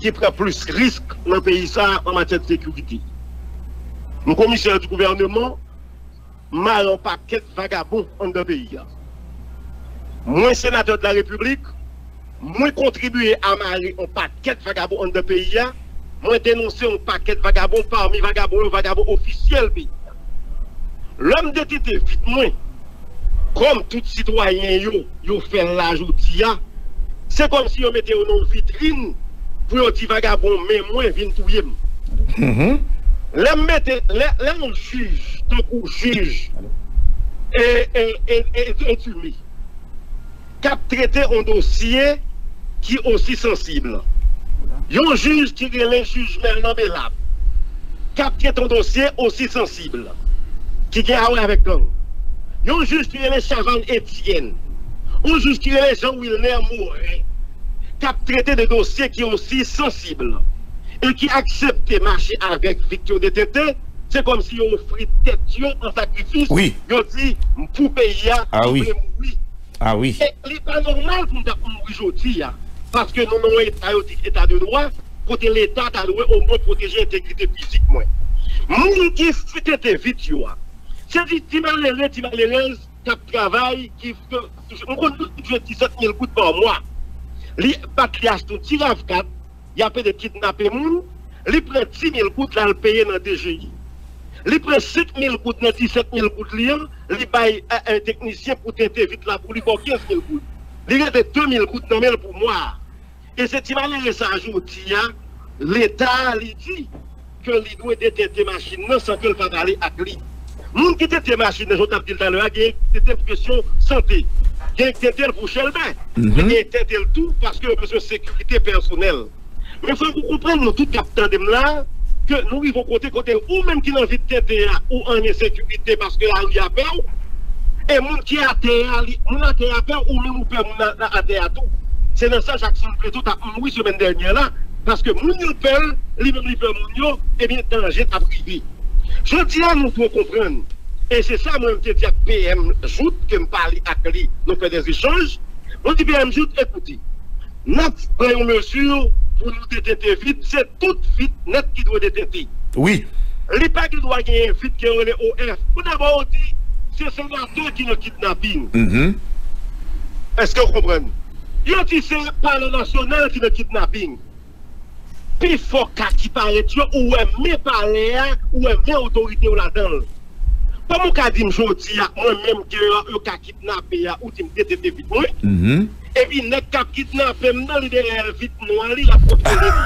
ki pran plis risk nan peyi sa a an matyè de sekirite. M komisè di gouvèneman, m mare yon pakèt vagabon anndan peyi a. Mwen senatè de la repiblik, mwen kontribye a mare yon pakèt vagabon anndan peyi a, mwen denonse yon pakèt vagabon, pami vagabon yo, vagabon ofisyèl peyi a. Lè m detente vit mwen, kòm tout sitwayen yo, yo fè l la jodi a, se kòmsi yo mete yo nan yon vitrin pou yo di vagabon men mwen vin touye m. Lè m mete, lè, lè yon jij, tankou jij, e, e, e, e, Etime, k ap trete yon dosye ki osi sansib. Yon jij ki rele jij Merlan Belap, k ap trete yon dosye osi sansib, ki gen a wè avèk gang. Yon jij ki rele Chavannes Etienne, yon jij ki rele Jean Wilner Morin, k ap trete de dosye ki osi sansib e ki aksepte mache avèk vit yo detente, se kòmsi yo ofri tèt yo an sakrifis. Wi. Yo di, "M pou peyi a, ah, m wi, vle mouri." Ah wi. E li pa nòmal pou m t ap mouri jodi a, paske nou nan yon eta yo di eta de dwa, kote Leta ta dwe omwen pwoteje entegrite fizik mwen. Moun ki f-, tete vit yo a, se di ti malere, ti malerèz k ap travay, ki f-, m konn nou touche disèt mil goud pa mwa. Li bat li achte yon ti rav kat, y ap ede kidnape moun, li pran dis mil goud l al peye nan D G I. Li pran senk mil goud nan disèt mil goud li an, li bay, e, e, teknisyen pou tente vit la pou li ba w kenz mil goud. Li rete de mil goud nan men l pou mwa a. E se ti malere sa a jodi a, Leta a li di ke li dwe detente machin nan san ke l pa pale ak li. Moun ki tente machin nan, jan w t ap di l talè a, gen tente l pou kesyon sante, gen tente l pou chèlbè, men gen tente l tou paske yo bezwen sekirite pèsonèl. Men fòk ou konprann, nou tout k ap tande m la, ke nou rive yon kote, kote ou menm ki nan vit tenten an, ou an ensekirite paske lari a pè w, e moun ki atè a, li, moun atè a pè w, ou menm ou pè moun a-, a-, atè a tou. Se nan sa Jackson Preto t ap mouri semèn dènyè la, paske moun yo pè l, li menm li pè moun yo, ebyen danje t ap rive. Jodi a, nou dwe konprann, e se sa mwen m te di ak P M Jouthe, ke m pale ak li, nou fè dè echanj, mwen di P M Jouthe, ekoute, n ap pran yon mezi pou nou detente vit, se tout vit nèt ki dwe detente. Wi. Li pa gen dwa genyen vit ke yo rele O F. Pou dabò, yo di se senatè ki nan kidnaping. Mhm. Èske w konprann? Yo di se palè nasyonal ki nan kidnaping. Pifò ka ki parèt yo, ou wè men palè a, ou wè men otorite yo ladan l. Kòman w ka di m jodi a, mwen menm ke yo, yo ka kidnape a, ou di m detente vit mwen? Mhm. Epi nèg k ap kidnape m nan, li dèyè vit nwa li, l ap kontwole m.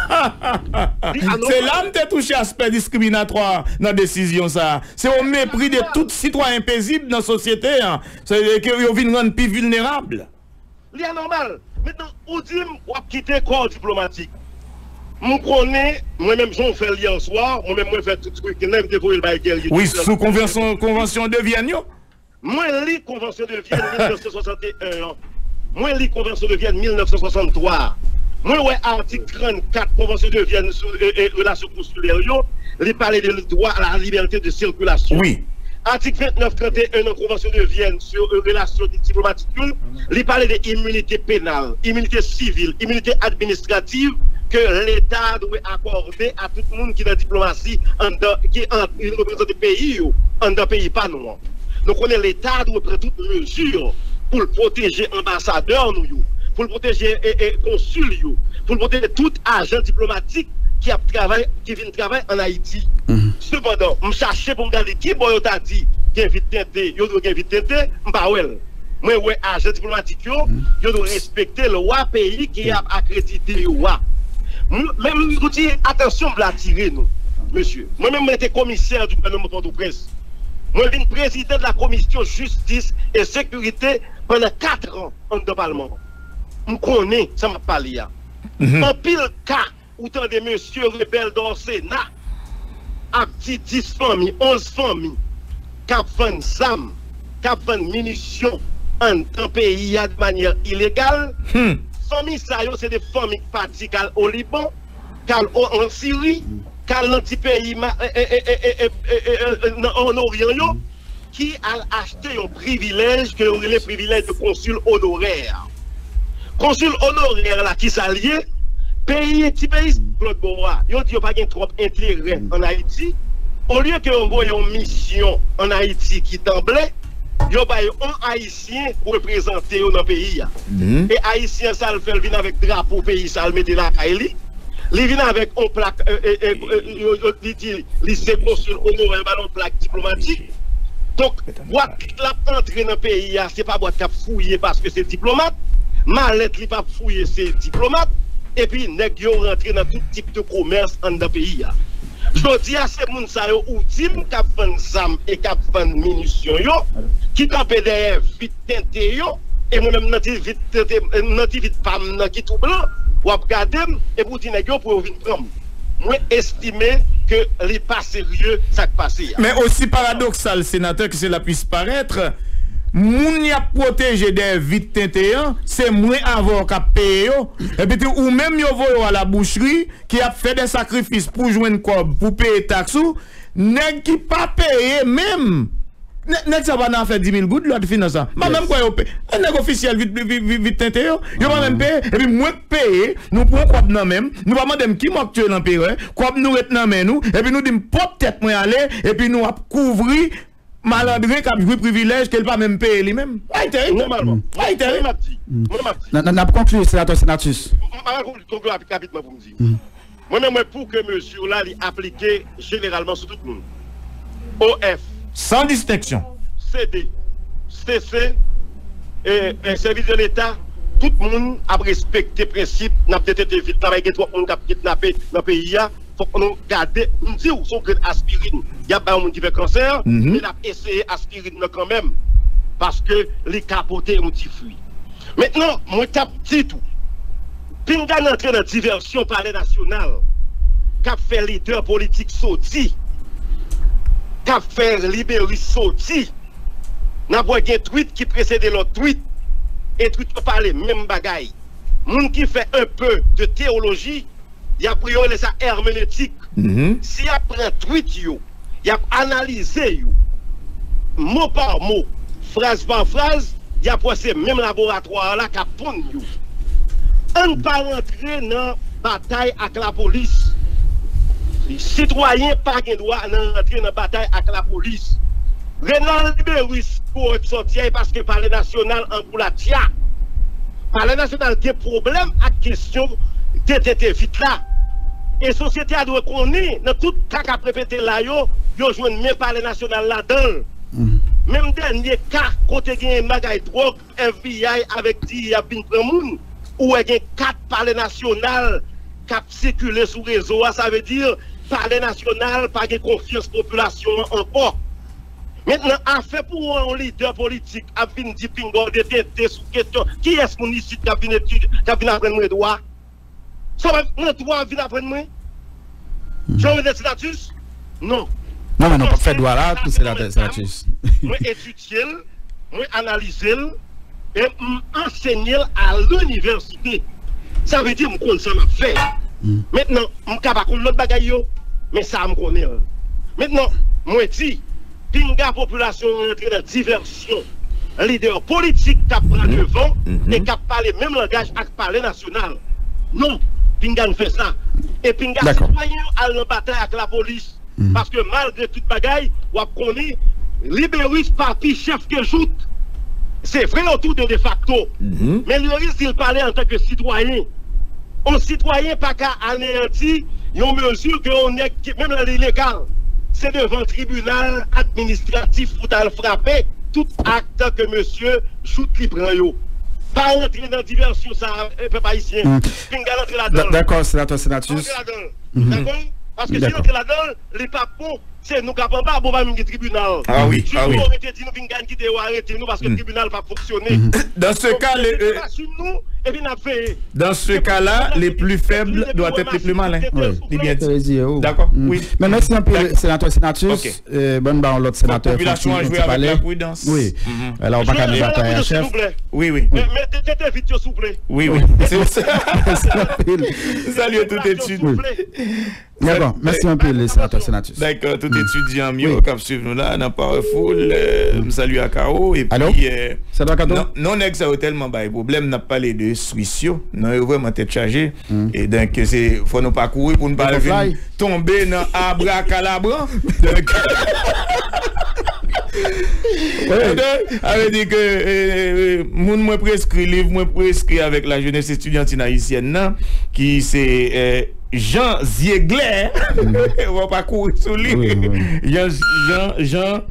Li anòmal. Se la m te touche aspè diskriminatwa nan desizyon sa a. Se yon mepri de tout sitwayen pezib nan sosyete an. Se ke yo vin rann pi vilnerab. Li anòmal. Mentnan, ou di m w ap kite kò diplomatik. M konnen, mwen menm jan w fè l yè swa, mwen menm mwen fè tout wikenn nan, m te voye l bay Guerrier. Wi, sou konvansyon, konvansyon de Vyèn yo. Mwen li konvansyon de Vyèn mil nèf san swasanteyen an. Mwen li konvansyon de Vyèn mil nèf san swasanntwa. Mwen wè atik trannkat konvansyon de Vyèn sou, e, e, relasyon konsilè yo, li pale de dwa a la libète de sikilasyon. Wi. Atik ventnèf, tranteyen nan konvansyon de Vyèn sou, e, relasyon diplomatik yo, li pale de iminite penal, iminite sivil, iminite administrativ ke Leta dwe akòde a tout moun ki nan diplomasi anndan, ki an, ki reprezante peyi yo anndan peyi pa nou an. Nou konnen Leta dwe pran tout mezi pou l pwoteje anbasadè nou yo, pou l pwoteje, e, e, konsil yo, pou l pwoteje tout ajan diplomatik ki ap travay, ki vin travay ann Ayiti. Mhm. Sepandan, m chache pou m gade ki bò yo ta di gen vit tenten, yo dwe gen vit tenten, m pa wè l. Mwen wè ajan diplomatik yo, mhm, yo dwe respekte lwa peyi ki ap akredite yo a. M-, men m di atansyon, m vle atire nou, mesye. Mwen menm, mwen te komisè di gouvènman Pòtoprens. Mwen vin prezidan de la komisyon jistis e sekirite pandan kat an anndan palman an. M konnen sa m ap pale a. Anpil ka, ou tande mesye rebèl Dòsena ap di dis fanmi, onz fanmi k ap vann zam, k ap vann minisyon anndan peyi a de manyè ilegal. Fanmi sa yo se de fanmi k pati k al o Liban, k al o, an Siri, k al nan ti peyi ma- e, e, e, e, e, e, e, nan, an Oryan yo, ki al achte yon privilèj ke yo rele privilèj de konsil onorè. Konsil onorè la, ki sa l ye? Peyi, ti peyi lòt bò a, yo di yo pa gen twòp enterè ann Ayiti. Olye ke yo voye yon misyon ann Ayiti ki tanble, yo bay yon Ayisyen reprezante yo nan peyi a. E Ayisyen sa l fè, l vin avèk drapo peyi sa l mete lakay li. Li vin avèk yon plak, e, e, e, e, yo, yo, li di li se konsil onorè, yo ba l yon plak diplomatik. Donk, bwat l ap antre nan peyi a, se pa bwat k ap fouye paske se diplomat. Malèt li p ap fouye, se diplomat. Epi nèg yo rantre nan tout tip de komès anndan peyi a. Jodi a, se moun sa yo ou di m k ap vann zam e k ap vann minisyon yo, ki kanpe dèyè vit tente yo, e mwen menm nan ti vit tente, nan ti vit pa m nan ki tou blan, w ap gade m, epi w di nèg yo pou yo vin pran m. Mwen estime ke li pa serye sa k pase a. Men osi paradoksal, senatè, que cela puisse paraître, moun y ap pwoteje dèyè vit tente an, se mwen avè w k ap peye yo, epi tou ou menm yo voye w a la boucherie, ki ap fè de sakrifis pou jwenn kòb, pou peye taks ou, nèg ki pa peye menm. Nè- Nèg sa pa nan afè di mil goud, lòd finans la. M pa menm kwè yo peye. E nèg ofisyèl vit, vit, vit, vit tente yo. Yo pa menm peye. Epi mwen k peye, nou pran kòb nan men m, nou pa mande m ki mò k tiye lanperè, kòb nou ret nan men nou, epi nou di m pòp tèt mwen ale, epi nou ap kouvri malandren k ap jwi privilèj ke l pa menm peye li menm. Ayitè, Ayitè. Nòmalman. Ayitè. Mwen m ap di. Mwen m ap di. N ap konkli, senatè Senatus. M pa konkli rapidman pou m di. Mwen menm, mwen pou ke mezi la li aplike jeneralman sou tout moun. O F. San distenksyon. C D, C C, e, e, sèvis de leta, tout moun ap respekte prensip n ap detente vit la, pa gen twòp moun k ap kidnape nan peyi a. Fòk nou gade, m di w, se yon grenn aspirin y ap bay yon moun ki fè kansè, men n ap eseye aspirin nan kanmenm, paske li ka pote yon ti fwi. Mentnan, mwen t ap di tou, pinga n antre nan divèsyon Palè Nasyonal, k ap fè lidè politik soti, k ap fè liberis soti. N ap wè gen twit ki presede lòt twit, e twit yo pale menm bagay. Moun ki fè un peu de théologie, y ap, yo rele sa herméneutique. Si y ap pran twit yo, y ap analize yo, mo pa mo, fraz pa fraz, y ap wè se menm laboratwa la k ap ponn yo. Ann pa rantre nan batay ak lapolis. Sitwayen pa gen dwa nan rantre nan batay ak lapolis. Renald Liberus, pou w sòti a, e paske Palè Nasyonal an goulatya. Palè Nasyonal gen pwoblèm ak kesyon detente vit la. E sosyete a dwe konnen, nan tout ka k ap repete la yo, yo jwenn men Palè Nasyonal ladan l. Menm dènye ka kote gen bagay dwòg, F B I avèk D E A ap vin pran moun, ou wè gen kat Palè Nasyonal k ap sikile sou rezo a, sa vle di Palè Nasyonal pa gen konfyans popilasyon an ankò. Mentnan, afè pou yon lidè politik ap vin di pinga w detente sou kesyon, kiyès moun isit k ap vin etidye, k ap vin aprann mwen dwa? Sa w ap nan dwa ap vin aprann mwen? Jan w vin Senatus? Non. Non, men nou p ap fè dwa la pou Senatus. Mwen etidye l, mwen analize l, e m ansenye l a linivèsite. Sa vle di m konn sa m ap fè. Mentnan, m ka pa konn lòt bagay yo, men sa a m konnen l. Mentnan, mwen di, pinga popilasyon an rantre nan divèsyon lidè politik k ap pran devan e k ap pale menm langaj ak Palè Nasyonal. Non, pinga n fè sa. E pinga sitwayen yo al nan batay ak lapolis. Paske malgre tout bagay, w ap konnen Liberis pa pi chèf ke Jout. Se vre, yo tou de defakto. Men Liberis di l pale antanke sitwayen. Yon sitwayen pa ka aneyanti yon mezi ke yon nèg ki, menm lè li legal, se devan tribinal administratif pou ta al frape tout ak ke mesye Jout li pran yo. Pa rantre nan divèsyon sa a, e, pèp ayisyen. Pinga n antre ladan l. Dakò, senatè Senatus. Antre ladan l. Dakò? Paske si n antre ladan l, li p ap bon. se nou k ap anba, bon, pa menm gen tribinal. Ah wi, ah wi. Si nou rete di nou vin gad kite yo arete nou paske tribinal p ap fonksyone. Dans ce cas, le, euh, machin nou, epi n ap veye. Dans ce cas-là, les plus faibles doivent être les plus malins. Li byen di. D'accord, wi. Men mèsi anpil, senatè Senatus. Ok. Euh, ban n ba yon lòt senatè Franklin yon ti pale. Wi. La, ou pa ka nan batay a chèf. Wi, wi. Men, men, tete vit yo, souple. Wi, wi. Mèsi anpil. Salye tout etid. Dakò, mèsi anpil, senatè Senatus. Dakò, tout etidyan m yo k ap swiv nou la nan Powerful, euh, m salye Akao, epi, euh, non, non, nèg sa yo tèlman bay pwoblèm, n ap pale de Swis yo. Non, yo vrèman tèt chaje. E donk, se, fò nou pa kouri pou n pa vin tonbe nan abrakalabran. Donk, sa vle di ke, euh, moun mwen preskri, liv mwen preskri avèk la jeunesse estudiantine haïtienne nan, ki se, euh, Jean Ziegler. Wè, pa kouri sou li. Jean, Jean, Jean,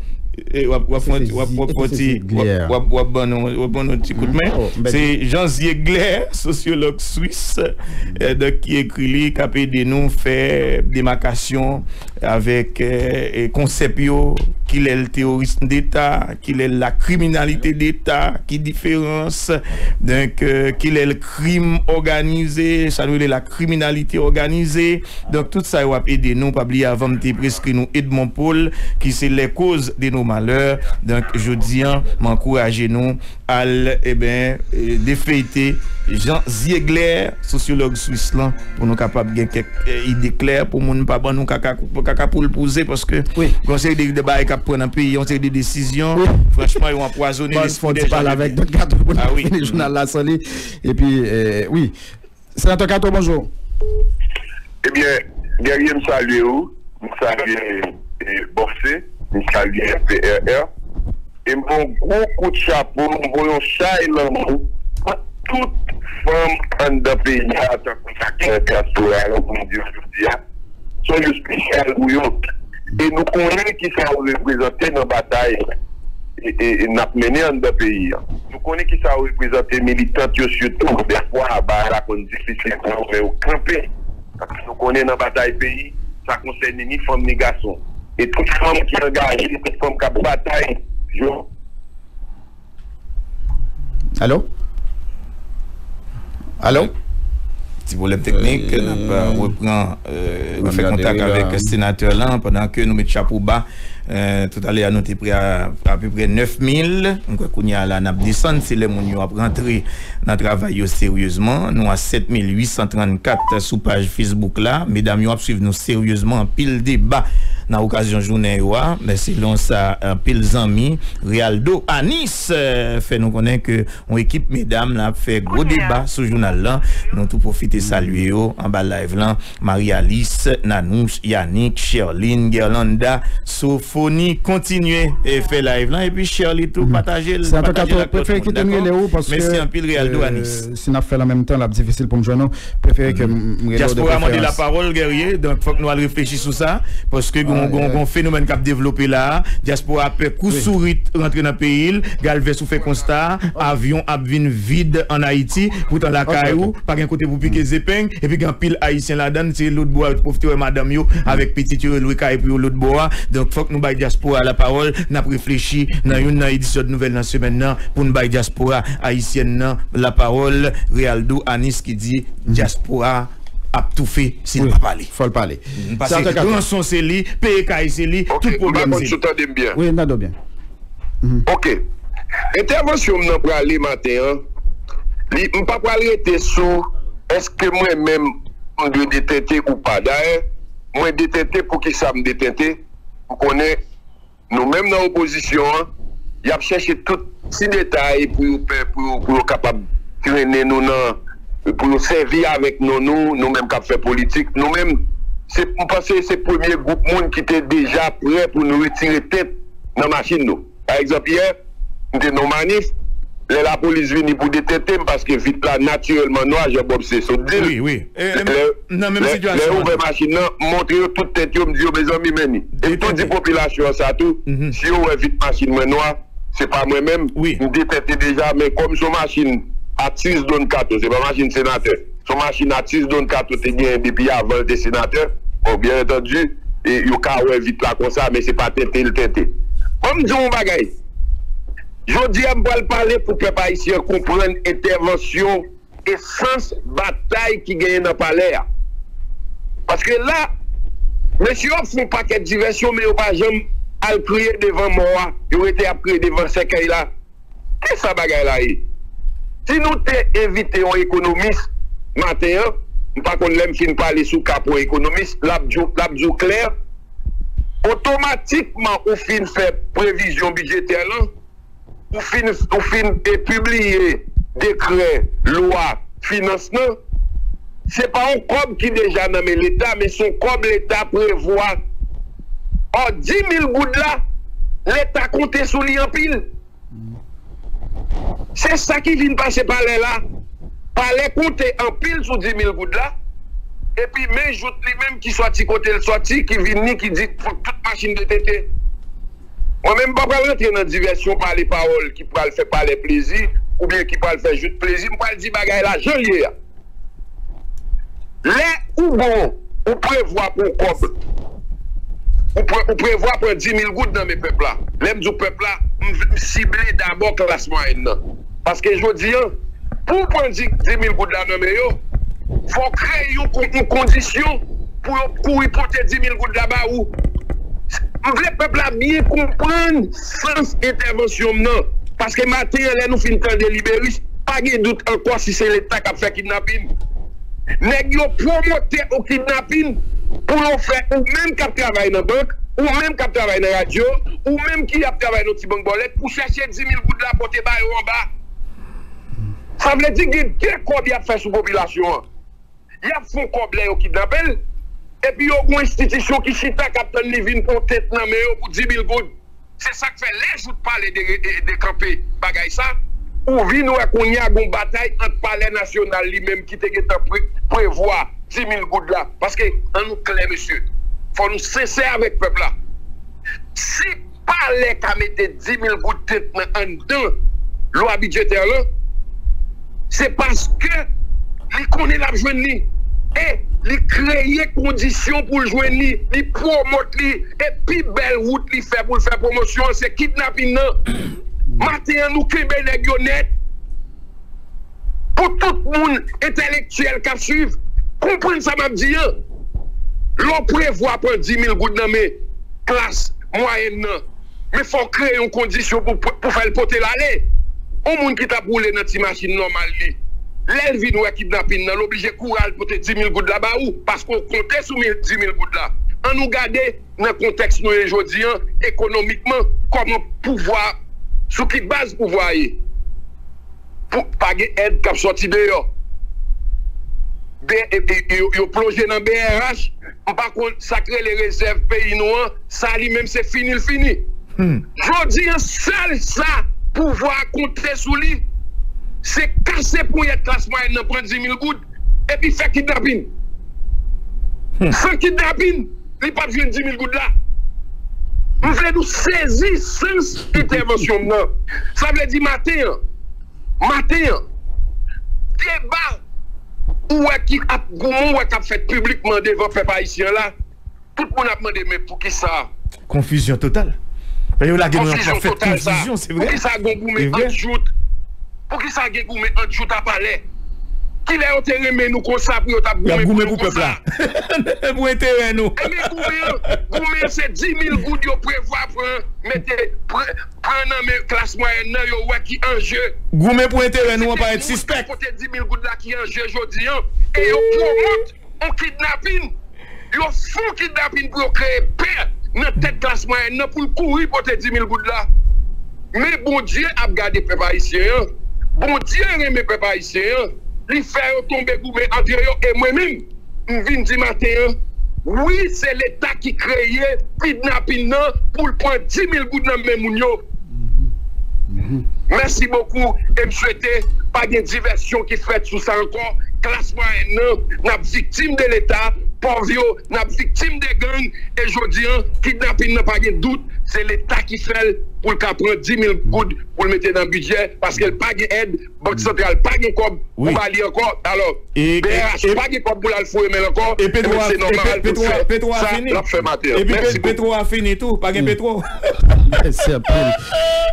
eh, w ap, w ap fè ti, w ap, w ap fè ti, w ap, w ap, w ap ban nou, w ap ban nou ti kout men. Se Jean Ziegler, sosyològ swis, eh, donk, ki ekri li, k ap ede nou fè demakasyon avèk, eh, eh, konsèp yo, kilè l terorism deta, kilè l la kriminalite deta, ki diferans, donk, eh, kilè l krim òganize, sa nou rele la kriminalite òganize. Donk, tout sa yo ap ede nou. Pa bliye, avan m te preskri nou Edmond Paul, ki se Les causes de nos malheurs. Donk, jodi a, m ankouraje nou al, eben, eh, defeyte Jean Ziegler, sosyològ swis lan, pou nou kapab gen kèk, eh, ide klè, pou moun pa ban nou kaka, kaka poul pouze, paske gen yon seri de, de bagay k ap pran nan peyi, yon seri de desizyon. Franchman, yo anpwazonnen lespri dè jèn. Fò n ti pale avèk Dòt Kato pou nou fini jounal la san li. Epi, eh, wi. Senatè Kato, bonjou. Ebyen, Guerrier, m salye ou. M salye, eh, Bòfse. M salye P R R. E m fè yon gwo kout chapo, m voye yon chay lanmou pou tout fanm anndan peyi a, tankou sa k nan dyaspora a, pou m di yo jodi a. Se yon jou espesyal pou yo. E nou konnen kisa yo reprezante nan batay e, e, e n ap mennen anndan peyi a. Nou konnen kisa yo reprezante, militant yo sitou. Dèfwa, bagay la konn difisil pou yo, men yo kanpe. Paske nou konnen nan batay peyi, sa konsène ni fanm ni gason. E tout fanm ki angaje, tout fanm k ap batay, yo. Alo? Alo? Ti pwoblèm teknik, n ap, euh, repran, euh, refè kontak avèk senatè lan, pandan ke nou met chapo ba. Euh, toutalè a, nou te prè a apeprè nèf mil. M kwè kounye a la, n ap desann. Se lè moun yo ap rantre nan travay yo seryezman. Nou a sèt mil uit san trannkat sou paj Facebook la. Medam yo ap swiv nou seryezman. Anpil deba nan okazyon jounen yo a. Men selon sa, anpil zanmi, Realdo Anis, euh, fè nou konnen ke yon ekip medam la ap fè gwo deba sou jounal lan. Nou tou pwofite salye yo anba live lan. Marie Alice, Nanouche, Yannick, Sherline, Guerlanda, Sophonie, kontinye e fè live lan. Epi Shirley tou, pataje l, pataje l ak lòt moun, dakò? Mèsi anpil, Realdo Anis. Si n ap fè l an menm tan, l ap difisil pou m jwenn ou. Prefere ke m rele w de preferans. Dyaspora mande lapawòl, Guerrier, donk fòk nou al reflechi sou sa, paske gon, gon, gon fenomèn k ap devlope la a. Dyaspora pè kou sourit rantre nan peyi l. Galvez ou fè konsta, avyon ap vin vid ann Ayiti, poutan lakay ou, pa gen kote pou pike zepeng, epi gen anpil Ayisyen ladan l, se lòtbò a yo te pwofite wè madanm yo avèk pitit yo, yo lwe kay pou yo lòtbò a. Donk, fòk nou bay dyaspora a lapawòl, n ap reflechi nan youn nan edisyon de nouvèl nan semèn nan, pou n bay dyaspora ayisyèn nan lapawòl. Realdo Anis ki di dyaspora ap toufe si l pa pale. Fò l pale. Paske ranson se li, peye kay se li, tout pwoblèm se li. Wi, n tande w byen. Ok. Entèvansyon m nan prale maten an, li, m pa pral rete sou èske mwen menm m dwe detente ou pa. Dayè, mwen detente, poukisa m detente? M konnen nou menm nan opozisyon an, y ap chèche tout ti detay pou yo pè, pou yo, pou yo kapab grennen nou nan, pou yo sèvi avèk non nou, nou menm k ap fè politik. Nou menm, se, m panse se premye gwoup moun ki te deja prè pou nou retire tèt nan machin nou. Pa egzanp, yè, m te nan yon manif, lè lapolis vini pou detente m, paske vit la natirèlman nwa, jan Bob se sot di l. Wi, wi. Lè, lè, lè yo ouvè machin nan, m montre yo tout tèt yo, m di yo, mezanmi, men ni. E m tou di popilasyon an sa tou, si yo wè vit machin mwen nwa, se pa mwen menm, m detente deja, men kòm se yon machin atis Don Kato, se pa machin senatè. Se yon machin atis Don Kato te genyen depi avan l te senatè. Bon, byen antandi, e, yo ka wè vit la konsa, men se pa tenten l tenten. Ban m di w yon bagay. Jodi a, m pral pale pou pèp ayisyen an konprann entèvansyon e sans batay ki genyen nan palè a. Paske la, mesye yo ap fè yon pakèt divèsyon, men yo pa janm al kriye devan mò a. Yo rete ap kriye devan sèkèy la. Kisa bagay la ye? Si nou te envite yon ekonomis maten an, m pa konn lè m fin pale sou ka pou yon ekonomis, l ap di w, l ap di w klè, otomatikman ou fin fè previzyon bidjetè lan, ou fin, ou fin e pibliye dekrè lwa finans lan, se pa yon kòb ki deja nan men Leta, men se yon kòb Leta prevwa. Ò, di mil goud la, Leta konte sou li anpil. Se sa ki vin pase palè la. Palè konte anpil sou di mil goud la. Epi men jout li menm ki sòti kote l sòti, ki vini, ki di fòk tout machin detente. Mwen menm, m pa pral rantre nan divèsyon, pale pawòl ki pral fè palè plezi, oubyen ki pral fè jout plezi. M pral di bagay la jan l ye a. Lè ou bon, ou prevwa pran kòb, ou pre, ou prevwa pran di mil goud nan men pèp la. Lè m di w pèp la, m, m sible dabò klas mwayèn nan. Paske jodi a, pou w pran di, di mil goud la nan men yo, fò w kreye yon kon, yon kondisyon pou yo kouri pote di mil goud la ba ou. M vle pèp la byen konprann sans entèvansyon m nan. Paske maten an, lè nou fin tande Liberis, pa gen dout ankò si se Leta k ap fè kidnapin. Nèg yo pwomotè ou kidnapin pou yo fè ou menm k ap travay nan bank, ou menm k ap travay nan radyo, ou menm ki ap travay nan ti bank bòlèt, pou chèche di mil goud la pote ba yo anba. Sa vle di gen de kòb y ap fè sou popilasyon an. Y ap fè yon kòb lè yo kidnape l, epi yo gen yon enstitisyon ki chita k ap tann li vin pran tèt nan men yo pou di mil goud. Se sa k fè lè jout pale de, de, de kanpe bagay sa, ou vin wè kounye a gon batay ant Palè Nasyonal li menm ki te gentan pre, prevwa di mil goud la. Paske, ann nou klè, mesye, fò nou sensè avèk pèp la. Si Palè ka mete di mil goud tenten anndan lwa bidjetè lan, se paske li konnen l ap jwenn li. E li kreye kondisyon pou l jwenn li. Li pwomot li. E pi bèl wout li fè pou l fè pwomosyon an, se kidnapin nan. Maten an, nou kenbe nèg yo nèt. Pou tout moun entèlektyèl k ap swiv, konprann sa m ap di an. Lè w prevwa pran di mil goud nan men klas mwayèn nan, men fò w kreye yon kondisyon pou, pou, pou fè l pote l ale. Yon moun ki t ap woule nan ti machin nòmal li, lè l vin wè kidnapin nan, l oblije kouri al pote di mil goud la ba ou, paske w konte sou mil, di mil goud la. Ann nou gade nan kontèks nou ye jodi an, ekonomikman, kòman pouvwa, sou ki baz pouvwa ye. Pou, pa gen èd k ap sòti deyò. De, e, e, yo, yo plonje nan B R H, m pa konn sa k rele rezèv peyi nou an, sa li menm se fini l fini. Hmm. Jodi an, sèl sa pouvwa a konte sou li, se kase ponyèt klas mwayèn nan, pran di mil goud, epi fè kidnapin. Hmm. San kidnapin, li p ap jwenn di mil goud la. M vle nou sezi sans entèvansyon m nan. Sa vle di maten an, maten an, deba ou wè ki ap goumen, ou wè k ap fèt piblikman devan pèp ayisyen an la, tout moun ap mande, men poukisa? Konfizyon total. Yo lage nou nan pafèt konfizyon, se vre. Poukisa gon goumen ant jout? Poukisa gen goumen ant jout a palè? Kilè yo te renmen nou konsa pou yo t ap goumen pou nou konsa? Pou enterè nou. Ebyen goumen an, goumen an se di mil goud yo prevwa pran, mete, pran, pran nan men klas mwayèn nan, yo wè ki anje. Goumen pou enterè nou an parèt sispèk. Pote di mil goud la ki anje jodi an, e yo pwomot yon kidnapin. Yo fè yon kidnapin pou yo kreye pè nan tèt klas mwayèn nan pou l kouri pote di mil goud la. Men Bondye ap gade pèp ayisyen an. Bondye renmen pèp ayisyen an. Li fè yo tonbe goumen antre yo e mwen menm, m vin di maten an, wi, se Leta ki kreye kidnapin nan pou l pran di mil goud nan men moun yo. Mèsi bokou, e m swete pa gen divèsyon ki fèt sou sa ankò. Klas mwayèn nan, n ap viktim de Leta, pòv yo, n ap viktim de gang, e jodi an, kidnapin nan pa gen dout, se Leta ki fè l pou l ka pran dis mil goud pou l mete nan bidjè, paske l pa gen èd, Bank Santral pa gen kòb pou ba li ankò. Alò, B R H pa gen kòb pou l al foure men l ankò, e se nòmal pou l fè sa l ap fè maten an. Mèsi bokou. Petwo a fini tou, pa gen petwo. Mèsi anpil.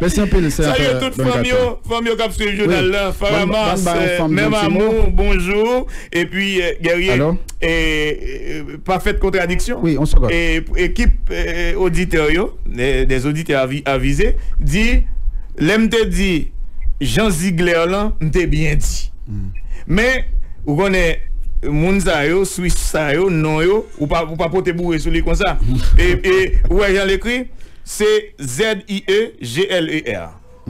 Mèsi anpil, senatè Don Kato. Salye tout fanm yo, fanm yo k ap swiv jounal la. Faramas, Menm Amou, bonjou. Epi, Guerrier, e, pa fèt kontradiksyon. Wi, on segond. E, ekip, e, oditè yo, e, des auditeurs avi- avisés, di, lè m te di Jean Ziegler lan, m te byen di. Men, ou konnen, moun sa yo, Swis sa yo, non yo, ou pa, ou pa pote boure sou li konsa. E, e, ou wè jan l ekri, se Z I E G L E R.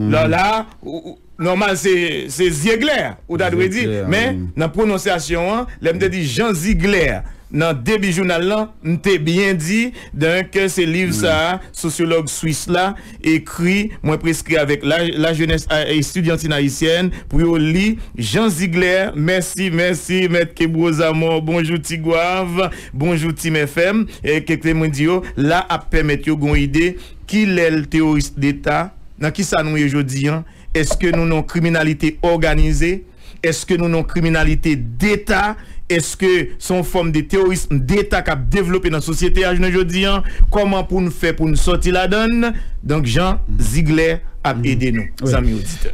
La, la, ou, ou, nòmal, se, se Ziegler, ou ta dwe di. Men, nan pwononsyasyon an, lè m te di Jean Ziegler, nan debi jounal lan, m te byen di, donk, se liv sa a, sosyològ swis la, ekri, mwen preskri avèk la, la jeunesse, a, étudiantine haïtienne, pou yo li Jean Ziegler. Mèsi, mèsi, Mèt Kebwoz Amò. Bonjou, Tigwav. Bonjou, Team F M. E, kèk te mwen di yo, la ap pèmèt yo gon ide, ki lè l teworis deta, nan ki sa nou ye jodi an? Èske nou nan kriminalite òganize? Èske nou nan kriminalite deta? Èske se yon fòm de teworism deta k ap devlope nan sosyete a jounen jodi an? Kòman pou n fè pou n sòti ladan l? Donk, Jean Ziegler ap ede nou, zanmi oditè.